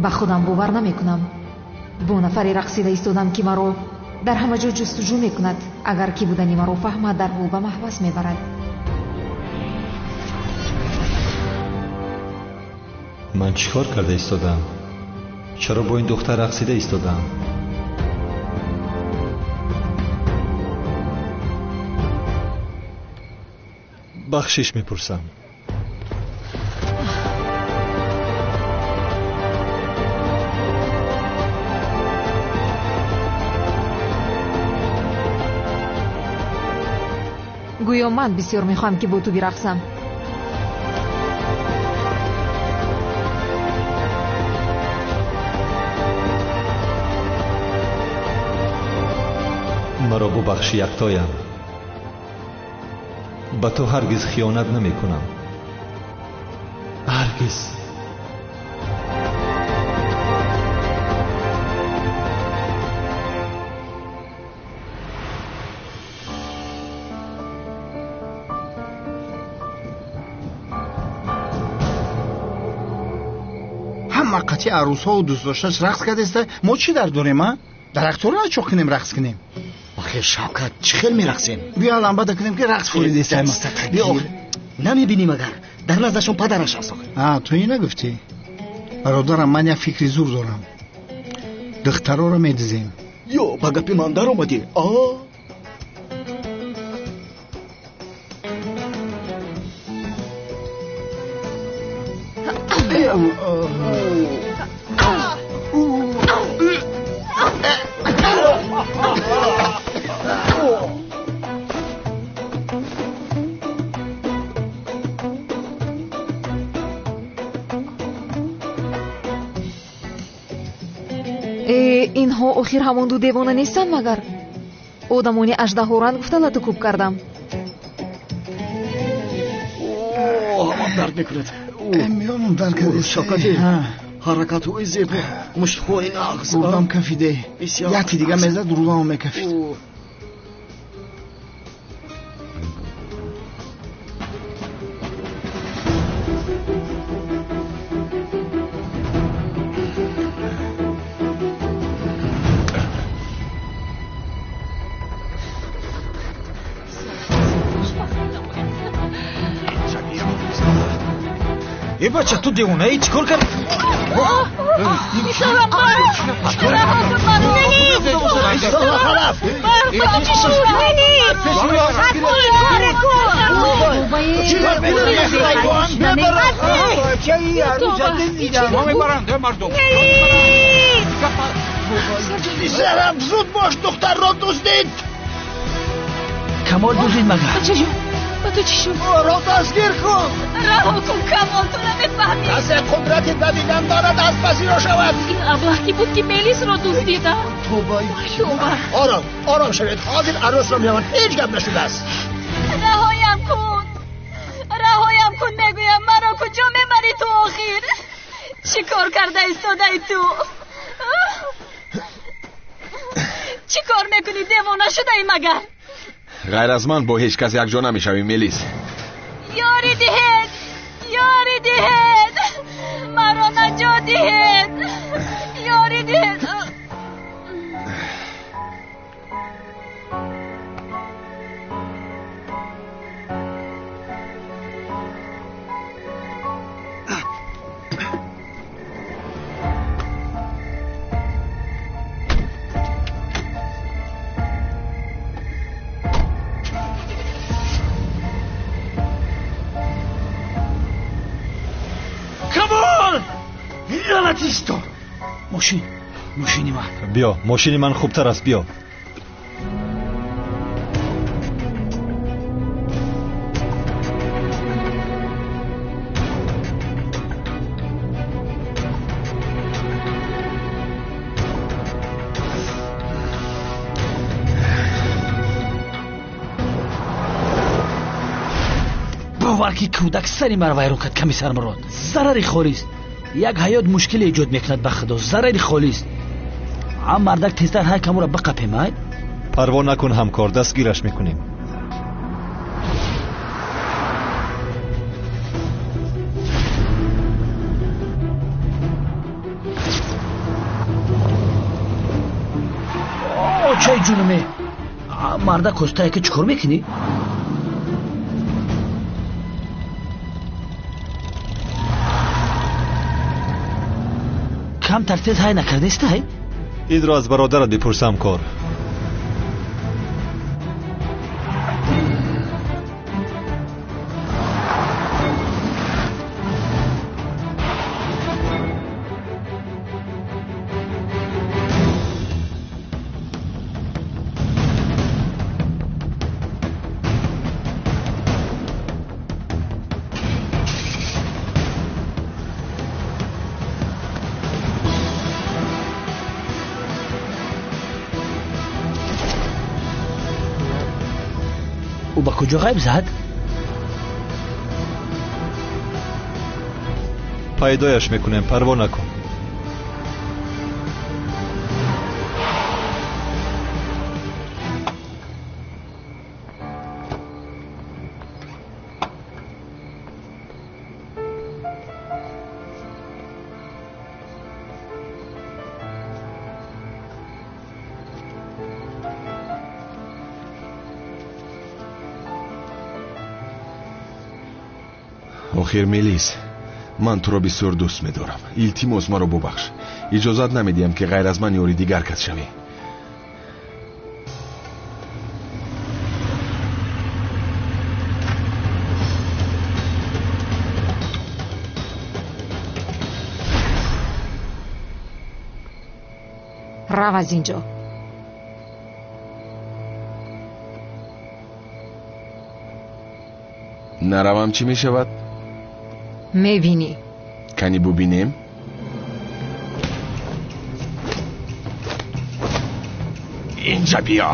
Ба худам бовар намекунам. Бо нафаре рақсида истодам, ки маро дар ҳама ҷо ҷустуҷӯ мекунад. Агар ки будани маро фаҳмад, дарҳол ба маҳбас мебарад. Ман чӣ кор карда истодам? Чаро бо ин духтар рақсида истодам? Бахшиш мепурсам. Гӯё ман бисёр мехоҳам, ки бо ту бирақсам. Маро бубахши, яктоям. Ба ту ҳаргиз хиёнат намекунам. Ҳаргиз. Ҳама қатъи арӯсҳову дӯстдошташ рақс кардеста, мо чӣ дар дорем, а? Дарахтҳоро начоқ кунем, рақс кунем. Охир Шавкат, чӣ хел мерақсем? Биё ламбада кунем, ки рақс фуридесем. Намебинӣ магар? Дар наздашон падараш аст охир. А, ту ин нагуфтӣ? Бародарам, ман як фикри зур дорам. Духтароро медизем. Ё, ба гапи ман даромадӣ? А? Инҳо охир ҳамон ду девона нестанд магар? Одамони аждаҳоранг гуфта лату кӯб кардам. Ҳамам дард мекунад. Миёнам дард кард. Шавкати, ҳаракатҳои зебо, муштҳои нағз. Рудам кафиде. Яке дига мезад, рудамам мекафид. Э бача, ту девонаи, чӣ кор кардӣ? Писарам, зуд бош, духтарро дуздид. Камол дуздид магар? Ба ту чӣ шуд? Моро дастгир кун! Раҳо кун, Камол, ту намефаҳмӣ. Касе қудрати давидан дорад, аз пасиро шавад. Ин аблаҳ ки буд, ки Мелисро дуздида? Тоба! Тоба! Ором, ором шавед, ҳозир арӯсро меовард, ҳеҷ гап нашудааст. Раҳоям кун! Раҳоям кун, мегӯям, маро куҷо мебарӣ ту охир? Чӣ кор карда истодаи ту? Чӣ кор мекунӣ, девона шудаӣ магар? Ғайр аз ман бо ҳеҷ кас якҷо намешавӣ, Мелис. Ёрӣ диҳед! Ёрӣ диҳед! Маро наҷот диҳед! Ёрӣ диҳед! Лаънатисто! Мошин, мошини ман. Биё, мошини ман хубтар аст, биё. Бовар ки кӯдак сари маро вайрон кард, комиссар Мурод. Зарари холист. Як ҳаёт мушкиле эҷод мекунад, ба худо, зарари холист. Ам мардак тезтар ҳар камура биқапем, ай? Парво накун, ҳамкор, дастгираш мекунем. Ҷунуме, марда костае ки чӣ кор мекунӣ? Камтар тез ҳай накардаистай? Инро аз бародарат бипурсам кор. Ӯ ба куҷо ғайб зад? Пайдояш мекунем, парво накун. Охир Мелис, ман туро бисёр дӯст медорам. Илтимос, маро бубахш. Иҷозат намедиҳам, ки ғайр аз ман ёри дигар кас шавӣ. Рав аз инҷо. Наравам чӣ мешавад? Мебинӣ. Кани бубинем? Инҷа биё.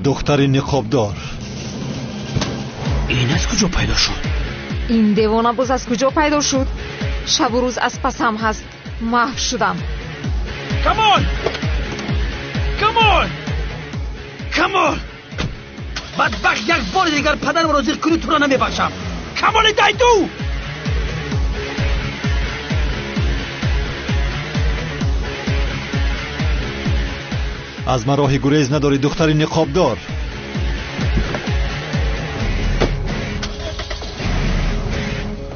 Духтари ниқобдор. Ин аз куҷо пайдо шуд? Ин девона боз аз куҷо пайдо шуд? Шабу рӯз аз пасам ҳаст. Маҳв шудам. Камол! Камол! Камол! Бадбахт, як бори дигар падарамро зир кунӣ, туро намебахшам. Камоли дайду! Аз ман роҳи гурез надорӣ, духтари ниқобдор.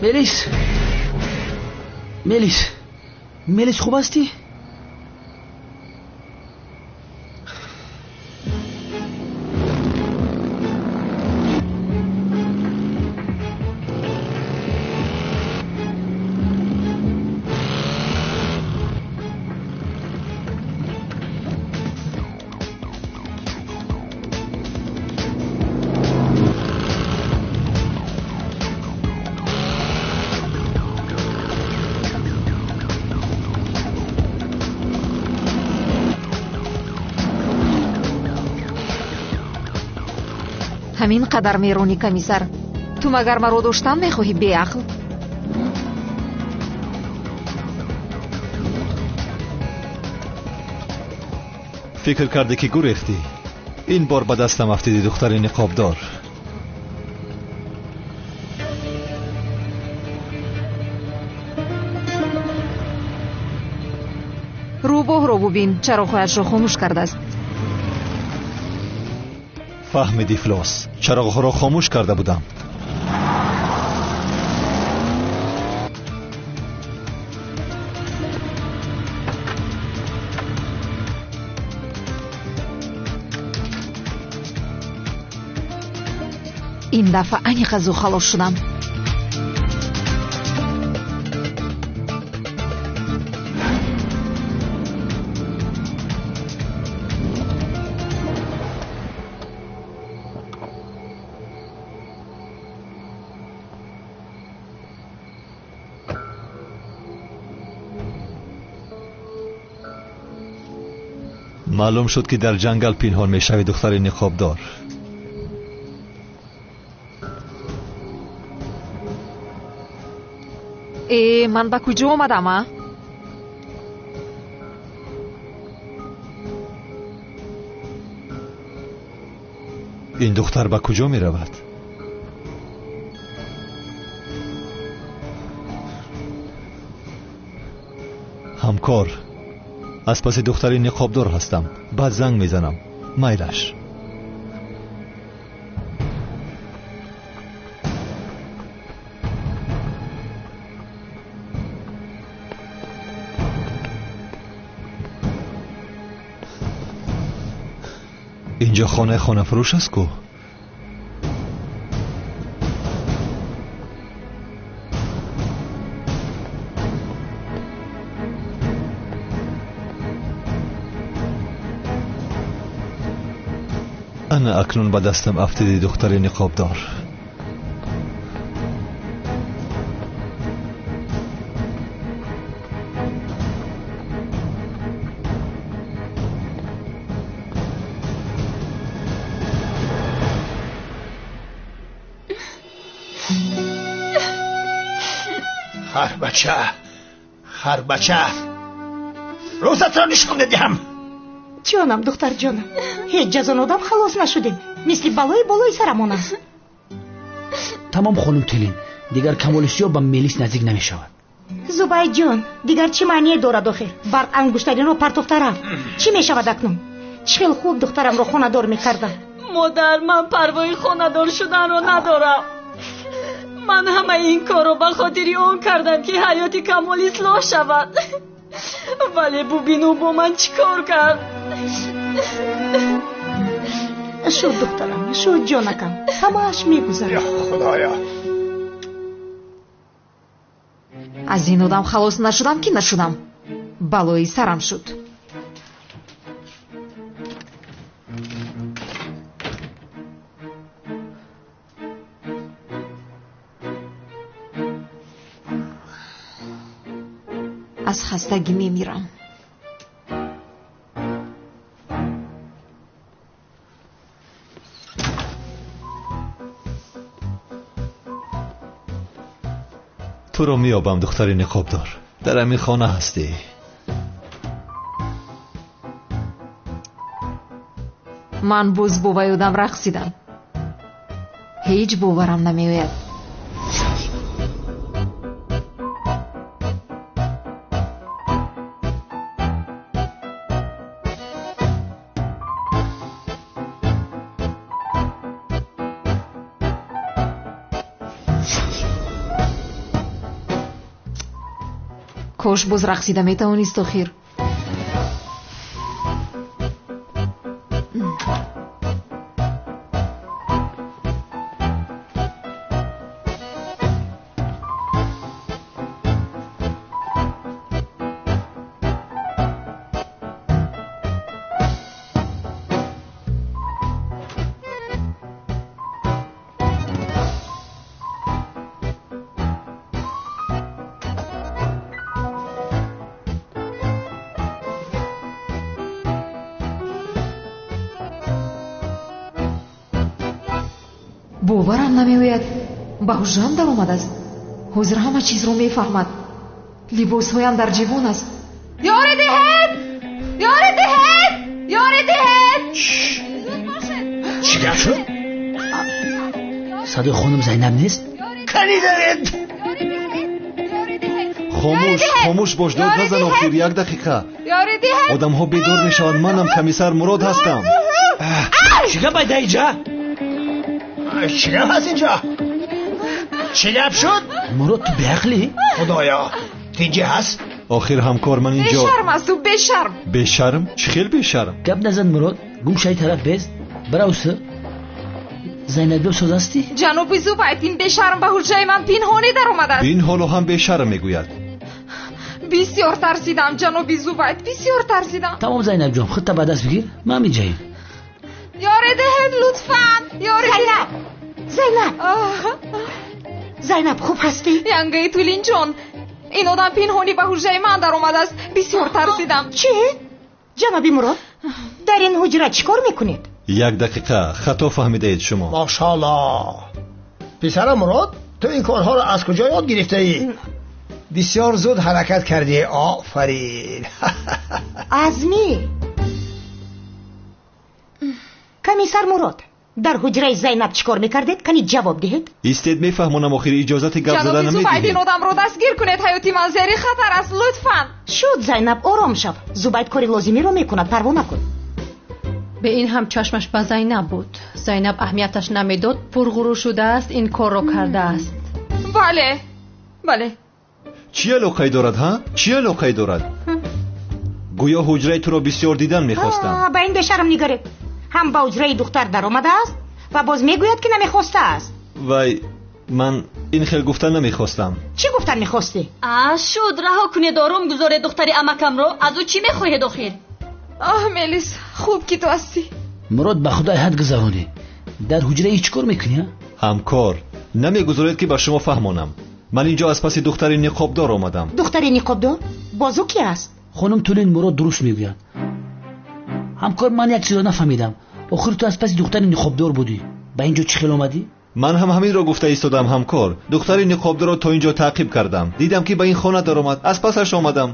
Мелис, Мелис, Мелис, хуб ҳастӣ? Ҳамин қадар меронӣ, комиссар. Ту магар маро доштан мехоҳӣ, беақл? Фикр кардӣ, ки гурехтӣ. Ин бор ба дастам афтидӣ, духтари ниқобдор. Рӯбоҳро бубин, чароғҳояшро хомӯш кардааст. Фаҳмиди, ифлос, чароғҳоро хомӯш карда будам. Ин дафъа аниқ аз ӯ халос шудам. Маълум шуд, ки дар ҷангал пинҳон мешавӣ, духтари ниқобдор. Э, ман ба куҷо омадам, а? Ин духтар ба куҷо меравад? Ҳамкор, аз паси духтари ниқобдор ҳастам. Баъд занг мезанам. Майлаш. Инҷо хонаи хонафурӯш аст ку? Ана акнун ба дастам афтиди духтари ниқобдор. Харбача, харбача, рӯзатро нишон медиҳам. Ҷонам, духтарҷонам, ҳеҷ аз он одам халос нашудем. Мисли балои болои сарамон аст. Тамом хонум Тилин, дигар Камоли Сиёҳ ба мелис наздик намешавад. Зубайдҷон, дигар чӣ маъние дорад охир? Барқ ангуштаринро партофта рафт. Чӣ мешавад акнун? Чӣ хел хуб духтарамро хонадор мекардам. Модар, ман парвои хонадор шуданро надорам. Ман ҳамаи ин корро ба хотири он кардам, ки ҳаёти Камол ислоҳ шавад. Вале бубин, ӯ бо ман чӣ кор кард. Шуд, духтарам, шуд, ҷонакам, ҳамааш мегузарад. Худоё, аз ин одам халос нашудам ки нашудам. Балои сарам шуд. Аз хастагӣ мемирам. Туро меёбам, духтари ниқобдор. Дар ҳамин хона ҳастӣ. Ман боз бо вай одам рақсидам. Ҳеҷ боварам намеояд. Кош боз рақсида метавонист охир. Боварам намеояд. Ба ҳуҷрам даромадааст. Ҳозир ҳама чизро мефаҳмад. Либосҳоям дар ҷивон аст. Ёри диҳед! Ёри диҳед! Ёри диҳед! Чӣ гап шуд? Садои хонум Зайнаб нест? Кани даред? Хомӯш, хомӯш бош, дод назан охир, як дақиқа. Одамҳо бедор мешаванд. Манам комиссар Мурод ҳастам. Чӣ гап айда иҷа? Чӣ гап ҳаст инҷо? Чӣ гап шуд? Мурод, ту беақлӣ? Худоё, тинҷӣ ҳаст? Охир ҳамкор, ман инҷо. Бешарм аст ӯ, бешарм. Бешарм? Чӣ хел бешарм? Гап назан Мурод, гум шаи тараф без. Баравсу. Зайнаб соз ҳастӣ? Ҷаноби Зубайд, ин бешарм ба ҳуҷраи ман пинҳонӣ даромадааст. Ин ҳоло ҳам бешарм мегӯяд. Бисёр тарсидам, ҷаноби Зубайд, бисёр тарсидам. Тамом Зайнаб ҷон, худта ба даст бигир, ман инҷаем. Ёри диҳед лутфан, ёри. Зайнаб, Зайнаб, Зайнаб, хуб ҳастӣ? Янгаи Тулинҷон, ин одам пинҳонӣ ба ҳуҷраи ман даромадааст. Бисёр тарсидам. Чӣ? Ҷаноби Мурод, дар ин ҳуҷра чӣ кор мекунед? Як дақиқа, хато фаҳмидаед шумо. Машаалло. Писарам Мурод, ту ин корҳоро аз куҷо ёд гирифтаӣ? Бисёр зуд ҳаракат кардӣ. Офарин. Азмӣ. Комиссар Мурод, Дар ҳуҷраи Зайнаб чӣ кор мекардед? Кани ҷавоб диҳед. Истед, мефаҳмонам, охир иҷозати гап зада намедиҳед. Ҷаноби Зубайд, ин одамро дастгир кунед, ҳаёти ман зери хатар аст, лутфан. Шуд, Зайнаб, ором шав. Зубайд кори лозимиро мекунад, парво накун. Бе ин ҳам чашмаш ба Зайнаб буд. Зайнаб аҳамияташ намедод, пурғурур шудааст, ин корро кардааст. Бале, бале. Чӣ алоқае дорад, ҳа? Чӣ алоқае дорад? Гӯё ҳуҷраи туро бисёр дидан мехостам. Ба ин бешарм нигаред. Ҳам ба ҳуҷраи духтар даромадааст ва боз мегӯяд, ки намехостааст. Вай, ман ин хел гуфтан намехостам. Чӣ гуфтан мехостӣ? Шуд, раҳо кунед, ором гузоред духтари амакамро. Аз ӯ чӣ мехоҳед охир? Оҳ, Мелис, хуб ки ту ҳастӣ. Мурод, ба худой ҳад гузаронӣ. Дар ҳуҷраи чӣ кор мекунӣ? Ҳамкор, намегузоред ки ба шумо фаҳмонам. Ман инҷо аз паси духтари ниқобдор омадам. Духтари ниқобдор? Боз ӯ ки аст? Хонум Тулин, Мурод дуруст мегӯяд. Ҳамкор, ман як чизро нафаҳмидам. Охир ту аз паси духтари ниқобдор будӣ. Ба инҷо чӣ хел омадӣ? Ман ҳам ҳаминро гуфта истодам, ҳамкор. Духтари ниқобдорро то инҷо таъқиб кардам. Дидам ки ба ин хона даромад. Аз пасаш омадам.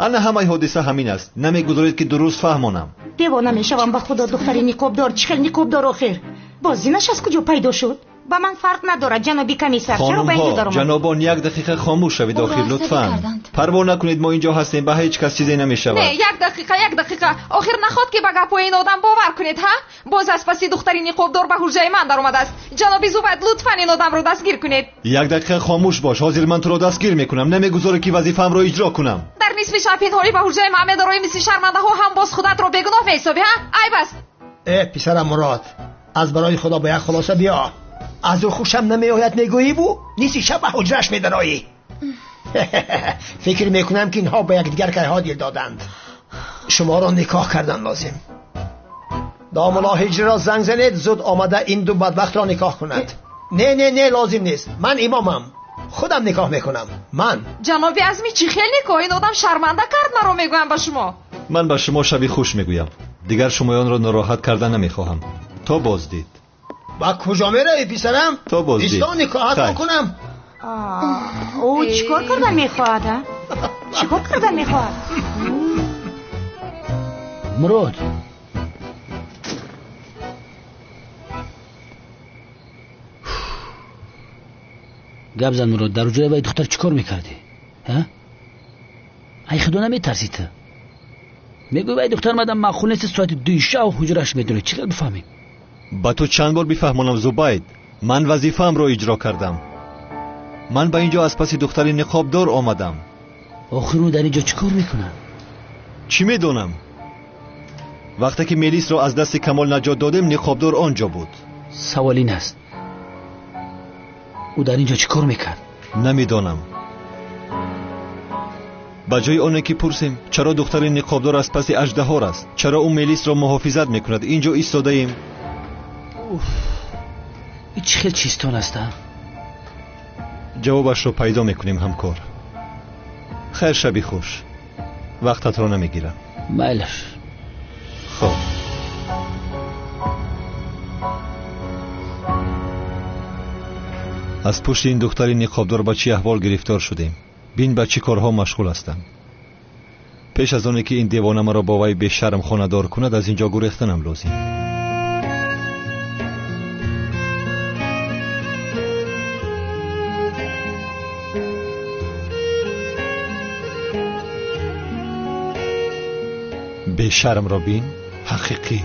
Ана ҳамаи ҳодиса ҳамин аст. Намегузоред ки дуруст фаҳмонам. Девона мешавам ба худо, духтари ниқобдор чӣ хел ниқобдор охир? Боз зинаш аз куҷо пайдо шуд? Ба ман фарқ надорад, ҷаноби комиссар. Чаро ба инҷо даромад? Ҷанобон, як дақиқа хомӯш шавед охир, лутфан. Парво накунед, мо инҷо ҳастем, ба ҳеҷ кас чизе намешавад. Не, як дақиқа, як дақиқа. Охир наход ки ба гапҳои ин одам бовар кунед, ҳа? Боз аз паси духтари ниқобдор ба ҳуҷраи ман даромадааст. Ҷаноби Зубайд, лутфан ин одамро дастгир кунед. Як дақиқа хомӯш бош, ҳозир ман туро дастгир мекунам. Намегузорӣ ки вазифаамро иҷро кунам. Дар нисфи шаб пинҳонӣ ба ҳуҷраи ман медароӣ, мисли шармандаҳо ҳам боз худатро бегуноҳ меҳисобӣ, ҳа? Айб аст. Э, писарам Мурод, аз барои худо ба як хулоса биё. Аз ӯ хушам намеояд мегӯӣ бу нисфи шаб ба ҳуҷраш медароӣ. Фикр мекунам ки инҳо ба якдигар кайҳо дил доданд. Шуморо никоҳ кардан лозим. Домулло Ҳиҷриро занг занед, зуд омада ин ду бадбахтро никоҳ кунад. Не, не, не, лозим нест. Ман имомам, худам никоҳ мекунам. Ман. Ҷаноби Азми, чӣ хел никоҳ? Ин одам шарманда кард маро, мегӯям ба шумо. Ман ба шумо шаби хуш мегӯям. Дигар шумоёнро нороҳат карда намехоҳам. То боздид. Ба куҷо меравӣ, писарам? То боздид. Исто, никоҳатон кунам. Ӯ чӣ кор кардан мехоҳад, а? Чӣ кор кардан мехоҳад? Мурод, гап зан Мурод, дар ҳуҷраи вай духтар чӣ кор мекардӣ? Ҳа? Ай худо наметарсӣ ту? Мегӯй вай духтар мадам маъқул нест, соати 2 шаб ҳуҷраш медонӣ. Чӣ хел бифаҳмем? Ба ту чанд бор бифаҳмонам, Зубайд. Ман вазифаамро иҷро кардам. Ман ба инҷо аз паси духтари ниқобдор омадам. Охир ӯ дар инҷо чӣ кор мекунад? Чӣ медонам? Вақте ки Мелисро аз дасти Камол наҷот додем, ниқобдор он ҷо буд. Савол ин аст, ӯ дар инҷо чӣ кор мекард? Намедонам. Ба ҷои оне ки пурсем чаро духтари ниқобдор аз паси аждаҳор аст, чаро ӯ Мелисро муҳофизат мекунад, инҷо истодаем. Ин чӣ хел чизтон аст, а? Ҷавобашро пайдо мекунем, ҳамкор. Хайр, шаби хуш. Вақтатро намегирам. Майлаш. Хоб. Аз пушти ин духтари ниқобдор ба чӣ аҳвол гирифтор шудем? Бин ба чӣ корҳо машғул ҳастам. Пеш аз оне ки ин девона маро бо вай бешарм хонадор кунад, аз инҷо гурехтанам лозим. Бешармро бин, ҳақиқӣ.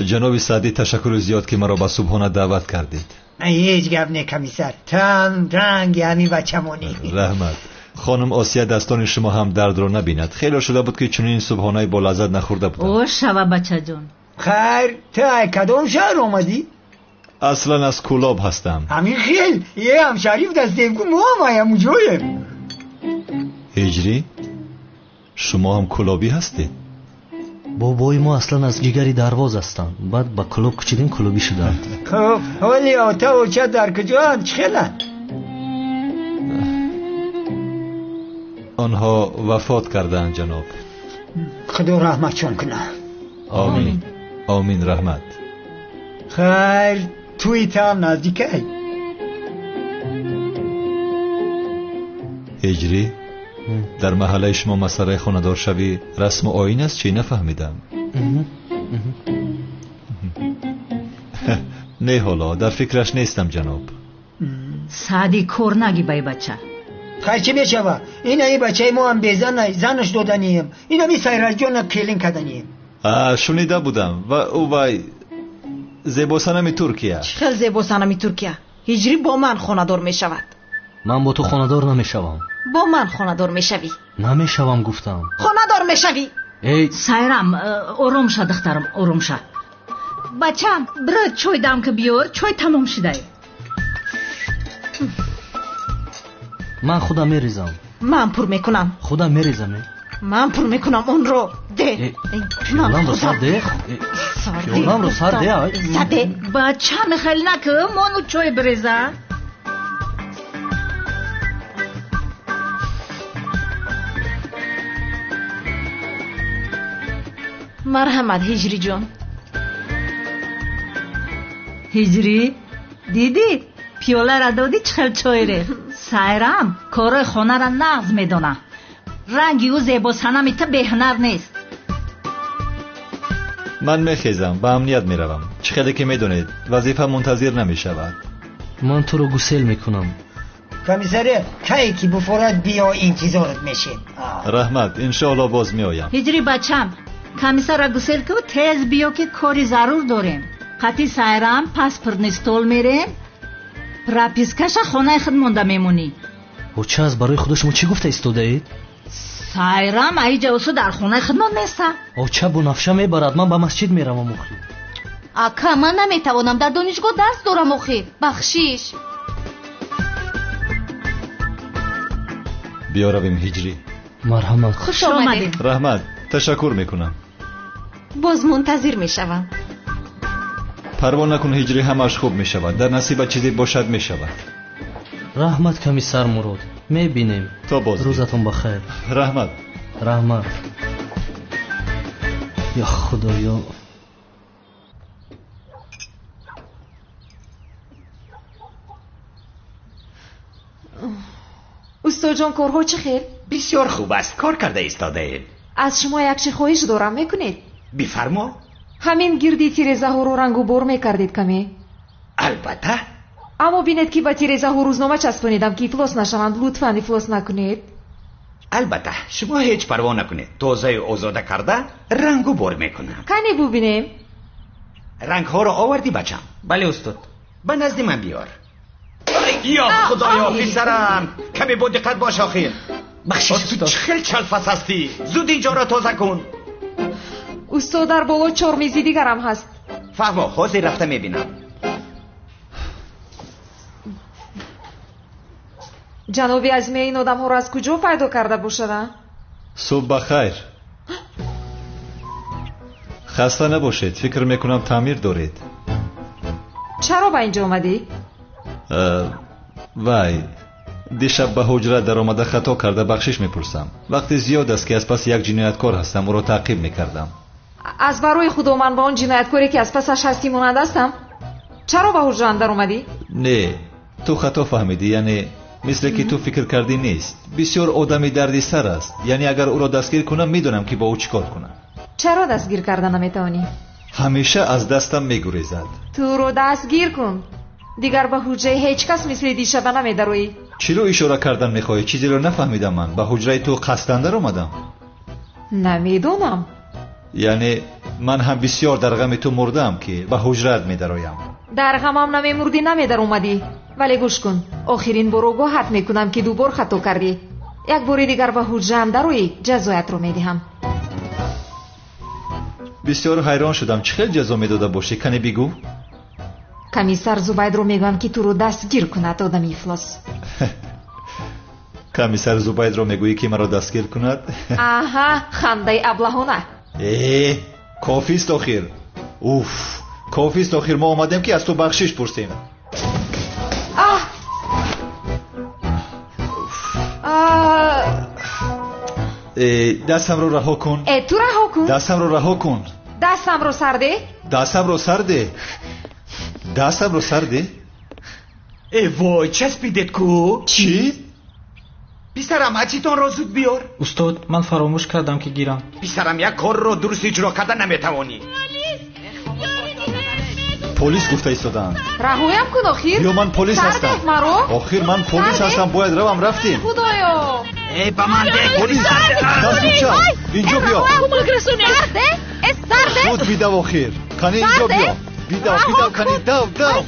Ҷаноби Саъдӣ, ташаккури зиёд ки маро ба субҳона даъват кардед. Ҳеҷ гап не, комиссар. Тан ранги ҳамин бачамонӣ. Раҳмат. Хонум Осия, дастони шумо ҳам дардро набинад. Хеле шуда буд ки чунин субҳонаи болаззат нахӯрда будам. О, шава бачаҷон. Хайр, ту ай кадом шаҳр омадӣ? Аслан аз Кӯлоб ҳастам. Ҳамин хел, е ҳамшариф дастем ку мо ҳам ҳамуҷоем. Ҳиҷрӣ, шумо ҳам кӯлобӣ ҳастед? Бобои мо аслан аз ҷигари Дарвоз ҳастанд. Баъд ба Кӯлоб кӯчидем, кӯлобӣ шуданд. Хуб, ҳоли ота оча дар куҷоанд? Чӣ хеланд? Онҳо вафот кардаанд, ҷаноб. Худо раҳматшон кунад. Омин. Омин, раҳмат. Хайр, Тӯи таам наздикай. Ҳиҷрӣ, дар маҳаллаи шумо масъалаи хонадоршавӣ расму оин аст чӣ? Нафаҳмидам. Не, ҳоло дар фикраш нестам ҷаноб. Саъди кор наги бай бача. Хай чӣ мешава? Ина и бачаи мо ҳам безан занаш доданием. Инами Сайраҷона келин каданием. Шунида будам. Ва ӯ вай зебосанами Туркия. Чӣ хел зебосанами Туркия? Ҳиҷрӣ бо ман хонадор мешавад. Ман бо ту хонадор намешавам. Бо ман хонадор мешавӣ. Намешавам гуфтам. Хонадор мешавӣ. Эй Сайрам, ором ша духтарам, ором ша. Бачам, бира чой дам ки биёр, чой тамом шудай. Ман худам мерезам. Ман пур мекунам. Худам мерезам. Ман пур мекунам онро. Де. Пиёламро сар де. Пиёламро сар де. Саде. Бача михел наку, мону чой биреза. Марҳамат, Ҳиҷриҷон. Ҳиҷрӣ, дидӣ? Пиёлара додӣ чӣ хел чой рехт. Сайрам корҳои хонара нағз медона. Ранги ӯ зебосанами ту беҳунар нест. Ман мехезам, ба амният меравам. Чӣ хеле ки медонед, вазифа мунтазир намешавад. Ман туро гусел мекунам. Комиссаре, кае ки буфорад биё, интизорат мешем. Раҳмат, иншоалло боз меоям. Ҳиҷрӣ бачам, комиссара гусел ку, тез биё ки кори зарур дорем. Қати Сайрам паспортный стол мерем. Пропискаша хонаи худ монда мемонӣ. Оча, аз барои худо шумо чӣ гуфта истодаед? Сайрам аиҷа усу дар хонаи худмон неста. Оча бунафша мебарад, ман ба масҷид меравам охир. Ака, ман наметавонам, дар донишгоҳ дарс дорам охир. Бахшиш. Биё равем, Ҳиҷрӣ. Марҳамат. Хуш омадед. Раҳмат, ташаккур мекунам. Боз мунтазир мешавам. Парво накун Ҳиҷрӣ, ҳамааш хуб мешавад. Дар насиба чизе бошад мешавад. Раҳмат, комиссар Мурод. Мебинем. То боз. Рӯзатон бахайр. Раҳмат. Раҳмат. Ё Худоё. Устоҷон, корҳо чӣ хел? Бисёр хуб аст, кор карда истодаем. Аз шумо як чи хоҳиш дорам, мекунед? Бифармо. Ҳамин гирди тирезаҳоро рангу бор мекардед каме? Албатта. Аммо бинед ки ба тирезаҳо рӯзнома часпонидам ки ифлос нашаванд. Лутфан ифлос накунед. Албатта, шумо ҳеҷ парво накунед. Тозаю озода карда рангу бор мекунам. Кане бубинем. Рангҳоро овардӣ, бачам? Бале, устод. Ба назди ман биёр. Ё худоё, писарам, каме бо диққат бош охир. Бахшиш, ту чӣ хел чалфас ҳастӣ? Зуд инҷоро тоза кун. Устод, дар боло чор мизи дигарам ҳаст. Фаҳмо, ҳозир рафта мебинам. Ҷаноби Азмия ин одамҳоро аз куҷо пайдо карда бошада? Субҳ ба хайр. Хаста набошед, фикр мекунам таъмир доред. Чаро ба инҷо омадӣ? Вай, дишаб ба ҳуҷра даромада хато карда бахшиш мепурсам. Вақти зиёд аст ки аз паси як ҷинояткор ҳастам, ӯро таъқиб мекардам. Аз барои худо ман ба он ҷинояткоре ки аз пасаш ҳастӣ монанд ҳастам? Чаро ба ҳуҷраам даромадӣ? Не, ту хато фаҳмидӣ, яъне мисле ки ту фикр кардӣ нест. Бисёр одами дарди сар аст, яъне агар ӯро дастгир кунам, медонам ки бо ӯ чӣ кор кунам. Чаро дастгир карда наметавонӣ? Ҳамеша аз дастам мегурезад. Ту ӯро дастгир кун, дигар ба ҳуҷраи ҳеҷ кас мисли дишаба намедароӣ. Чиро ишора кардан мехоҳӣ? Чизеро нафаҳмидам. Ман ба ҳуҷраи ту қасдан даромадам? Намедонам. Яъне ман ҳам бисёр дар ғами ту мурдаам ки ба ҳуҷраат медароям. Дар ғамам намемурдӣ, намедаромадӣ. Вале гӯш кун, охирин бор огоҳат мекунам ки ду бор хато кардӣ. Як бори дигар ба ҳуҷраам дароӣ, ҷазоятро медиҳам. Бисёр ҳайрон шудам, чӣ хел ҷазо медода бошӣ? Кане бигӯ. Комиссар Зубайдро мегӯям ки туро дастгир кунад, одами ифлос. Комиссар Зубайдро мегӯӣ ки маро дастгир кунад? Аҳа, хандаи аблаҳона. Э, кофист охир. Уф, кофист охир, мо омадем ки аз ту бахшиш пурсем. Аҳ! Э, дастамро раҳо кун. Э, ту раҳо кун. Дастамро раҳо кун. Дастамро сарде. Дастамро сарде. Дастамро сар деҳ. Э вой, часпидед ку? Чӣ? Писарам, ацетонро зуд биёр. Устод, ман фаромӯш кардам ки гирам. Писарам, як корро дуруст иҷро карда наметавонӣ. Полис гуфта истодаанд. Раҳоям кун охир. Ё ман полис ҳастам. Сар деҳ маро. Охир ман полис ҳастам, бояд равам. Рафтем. Худоё. Э, ба ман деҳ. Полис, дастуча, инҷо биё. Кӯмак расонед. Сар деҳ. Э, сар деҳ. Зуд бидав охир. Кани инҷо биё. Бидав, бидав, кани дав, дав.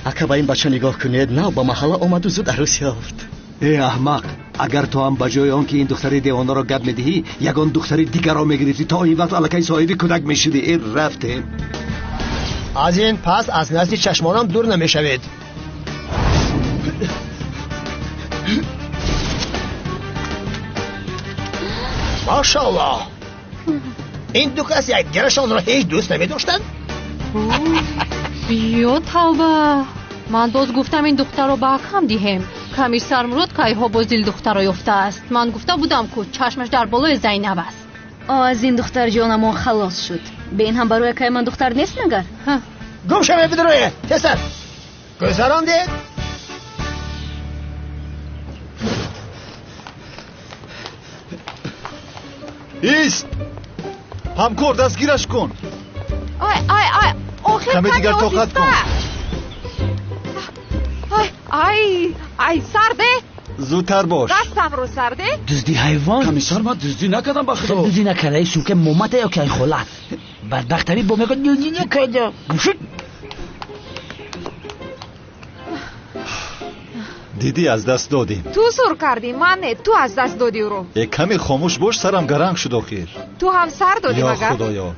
Ака, ба ин бача нигоҳ кунед, нав ба маҳалла омаду зуд арӯс ёфт. Э аҳмақ, агар ту ҳам ба ҷои он ки ин духтари девонаро гап медиҳӣ, ягон духтари дигарро мегирифтӣ, то ин вақт аллакай соҳиби кӯдак мешудӣ. Э, рафтем. Аз ин пас аз назди чашмонам дур намешавед. Машааллоҳ, ин ду кас якдигарашонро ҳеҷ дӯст намедоштанд. Ё тавба, ман боз гуфтам ин духтарро ба акам диҳем. Комиссар Мурод кайҳо боз дилдухтаро ёфтааст. Ман гуфта будам ку чашмаш дар болои Зайнаб аст. О, аз ин духтар ҷонамон халос шуд. Бе ин ҳам барои акай ман духтар нест магар? Гум шавед, бидурое, тезтар гузарондед. Ист, ҳамкор, дастгираш кун. Ай, ай, ай, охир каме дигар тоқат кун. Ай, ай, ай, сар деҳ. Зудтар бош. Дастамро сар деҳ. Дуздӣ ҳайвон. Комиссар, ман дуздӣ накардам, ба худо. Дуздӣ накарда, ин сумка момата ё ки ай холат. Бадбахтари бо мегӯяд дуздӣ накарда. Гумшуд. Дидӣ, аз даст додем. Ту зур кардӣ, ман не, ту аз даст додӣ ӯро. Э, каме хомӯш бош, сарам гаранг шуд охир. Ту ҳам сар додӣ магар? Ё худоё.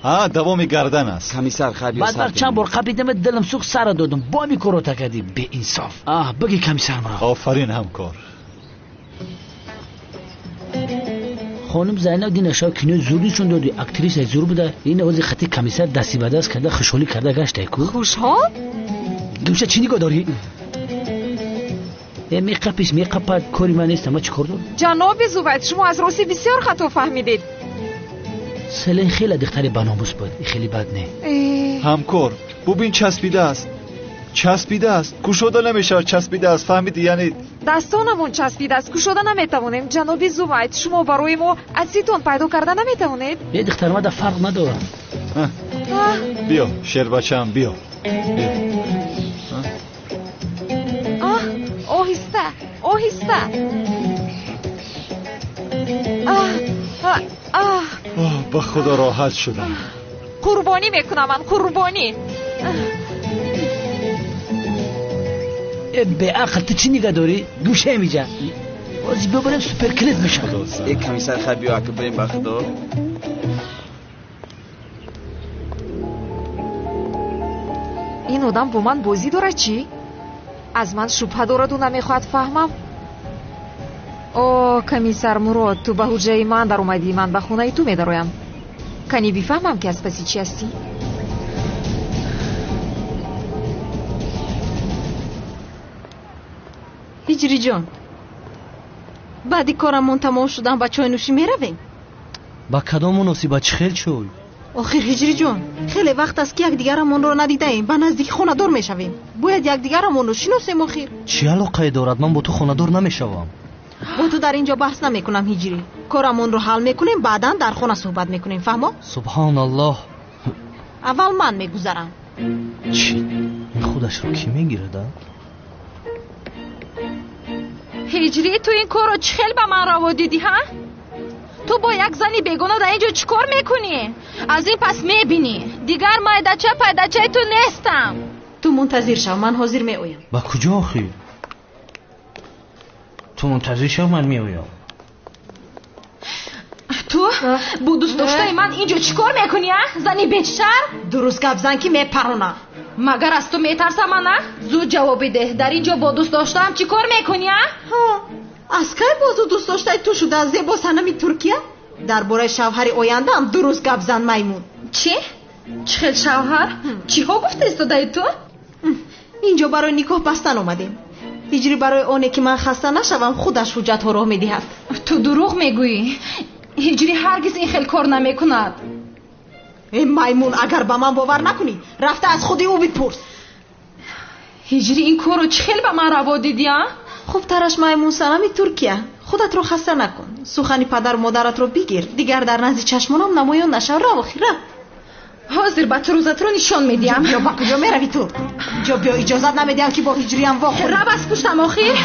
А, давоми гардан аст. Комиссар, хайр, биё сар. Бадбахт чанд бор қапидам, дилам сӯхт, сара додам. Бо ҳамин корро кардӣ, беинсоф. Аҳ, бигӣ комиссар Мурод. Офарин ҳамкор. Хонум Зайнаб динаша кинои зур нишон доди, актрисаи зур буда. Ин овози хати комиссар дасти ба даст карда хушҳолӣ карда гаштай ку. Хушҳол? Гумша, чӣ нигоҳ дорӣ? Э, меқапиш, меқапад, кори ман нест, ман чӣ кор дорам? Ҷаноби Зувайд, шумо аз рости бисёр хато фаҳмидед. Селен хеле духтари баномус буд, хеле бад не. Ҳамкор, бубин, часпидааст. Часпидааст, кушода намешавад, часпидааст, фаҳмидӣ? Яъне дастонамон часпидааст, кушода наметавонем. Ҷаноби Зувайд, шумо барои мо ацетон пайдо карда наметавонед? Е, духтар, мада фарқ надорам. Биё, шербачаам, биё. Оҳиста, оҳиста. Ба худо роҳат шудам. Қурбонӣ мекунам ман, қурбонӣ. Э, беақл, ту чӣ нигоҳ дорӣ? Гӯшаем иҷа. Ҳозир бибарем суперклип мешавад. Э, комиссар, хайр, биё ака, бирем, ба худо. Ин одам бо ман бозӣ дорад чӣ? Аз ман шубҳа дораду намехоҳад фаҳмам? О, комиссар Мурод, ту ба ҳуҷраи ман даромадӣ, ман ба хонаи ту медароям. Кани бифаҳмам ки аз паси чӣ ҳастӣ? Ҳиҷриҷон, баъди корамон тамом шудан ба чойнӯшӣ меравем? Ба кадом муносибат, чӣ хел чой? Охир ҳиҷриҷон, хеле вақт аст ки якдигарамонро надидаем, ба наздики хонадор мешавем. Бояд якдигарамонро шиносем охир. Чӣ алоқае дорад? Ман бо ту хонадор намешавам. Бо ту дар ин ҷо баҳс намекунам ҳиҷрӣ. Корамонро ҳал мекунем, баъдан дар хона суҳбат мекунем, фаҳмо? Субҳоналлоҳ. Аввал ман мегузарам. Чӣ? Ин худашро кӣ мегирад, а? Ҳиҷрӣ, ту ин корро чӣ хел ба ман раво дидӣ, ҳа? Ту бо як зани бегона дар ин ҷо чӣ кор мекунӣ? Аз ин пас мебинӣ. Дигар майдача пайдачаи ту нестам. Ту мунтазир шав, ман ҳозир меоям. Ба куҷо охир? Ту мунтазир шав, ман меоям. Ту бо дӯстдоштаи ман ин ҷо чӣ кор мекунӣ, а? Зани бечшарм? Дуруст гап зан ки мепаронам. Магар аз ту метарсам, ана? Зуд ҷавоб бидеҳ. Дар ин ҷо бо дӯстдоштаам чӣ кор мекунӣ, а? Аз кай бозу дӯстдоштаи ту шуда зебо санами Туркия? Дар бораи шавҳари ояндаам дуруст гап зан, маймун. Чӣ? Чӣ хел шавҳар? Чиҳо гуфта истодаи ту? Ин ҷо барои никоҳ бастан омадем. Ҳиҷрӣ барои оне ки ман хаста нашавам, худаш ҳуҷҷатҳо роҳ медиҳад. Ту дурӯғ мегӯӣ. Ҳиҷрӣ ҳаргиз ин хел кор намекунад. Эй маймун, агар ба ман бовар накунӣ, рафта аз худи ӯ бипурс. Ҳиҷрӣ ин корро чӣ хел ба ман раво дидӣ, а? Хубтараш маймун санами Туркия. Худатро хаста накун. Сухани падару модаратро бигир. Дигар дар назди чашмонам намоён нашав. Рав охир, рав. Ҳозир ба ту рӯзатро нишон медиҳам. Ё ба куҷо меравӣ ту? Ҷо биё, иҷозат намедиҳам ки бо ҳиҷриям вохӯрӣ. Рав аз пуштам охир.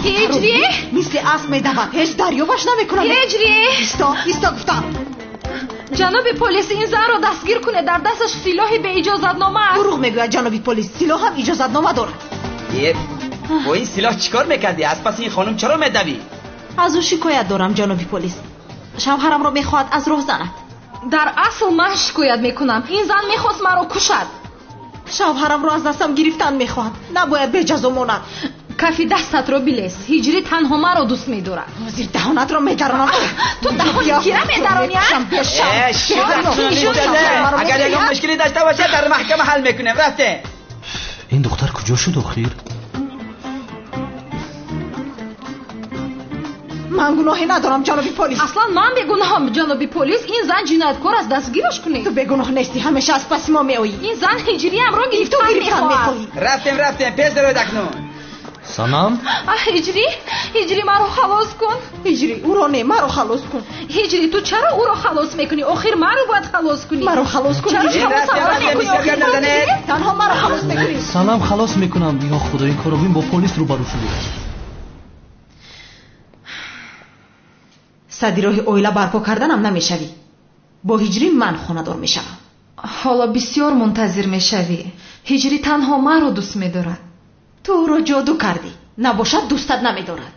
Ҳиҷрӣ! Мисли асп медавад. Ҳеҷ дарёбаш намекунам. Ҳиҷрӣ! Исто, исто гуфтам. Ҷаноби полис, ин занро дастгир кунед. Дар дасташ силоҳи беиҷозатнома аст. Дурӯғ мегӯяд ҷаноби полис. Силоҳ ҳам иҷозатнома дорад. Бо ин силоҳ чӣ кор мекардӣ? Аз паси ин хонум чаро медавӣ? Аз ӯ шикоят дорам ҷаноби полис. Шавҳарамро мехоҳад аз роҳ занад. Дар асл ман шикоят мекунам. Ин зан мехост маро кушад. Шавҳарамро аз дастам гирифтан мехоҳад. Набояд беҷазо монад. Кафи дастатро билес. Ҳиҷрӣ танҳо маро дӯст медорад. Ҳозир даҳонатро медаронам. Ту даҳони кира медаронӣ, а? Агар ягон мушкиле дошта бошад дар маҳкама ҳал мекунем. Рафтем. Ин духтар куҷо шуд охир? Ман гуноҳе надорам ҷаноби полис. Аслан ман бегуноҳам ҷаноби полис. Ин зан ҷинояткор аст, дастгираш кунед. Ту бегуноҳ нестӣ, ҳамеша аз паси мо меоӣ. Ин зан ҳиҷриямро гирифтан мехоҳад. Рафтем, рафтем, пеш дароед акнун. Санам? Ҳиҷрӣ, ҳиҷрӣ маро халос кун. Ҳиҷрӣ, ӯро не, маро халос кун. Ҳиҷрӣ, ту чаро ӯро халос мекунӣ? Охир маро бояд халос кунӣ. Маро халос кун. Чаро халос мекунӣ? Танҳо маро халос мекунӣ. Санам, халос мекунам. Ё Худо, ин корро бин, бо полис рӯбарӯ шудӣ. Сади роҳи оила барпо карданам намешавӣ. Бо ҳиҷрӣ ман хонадор мешавам. Ҳоло бисёр мунтазир мешавӣ. Ҳиҷрӣ танҳо маро дӯст медорад. Ту ӯро ҷоду кардӣ. Набошад дӯстат намедорад.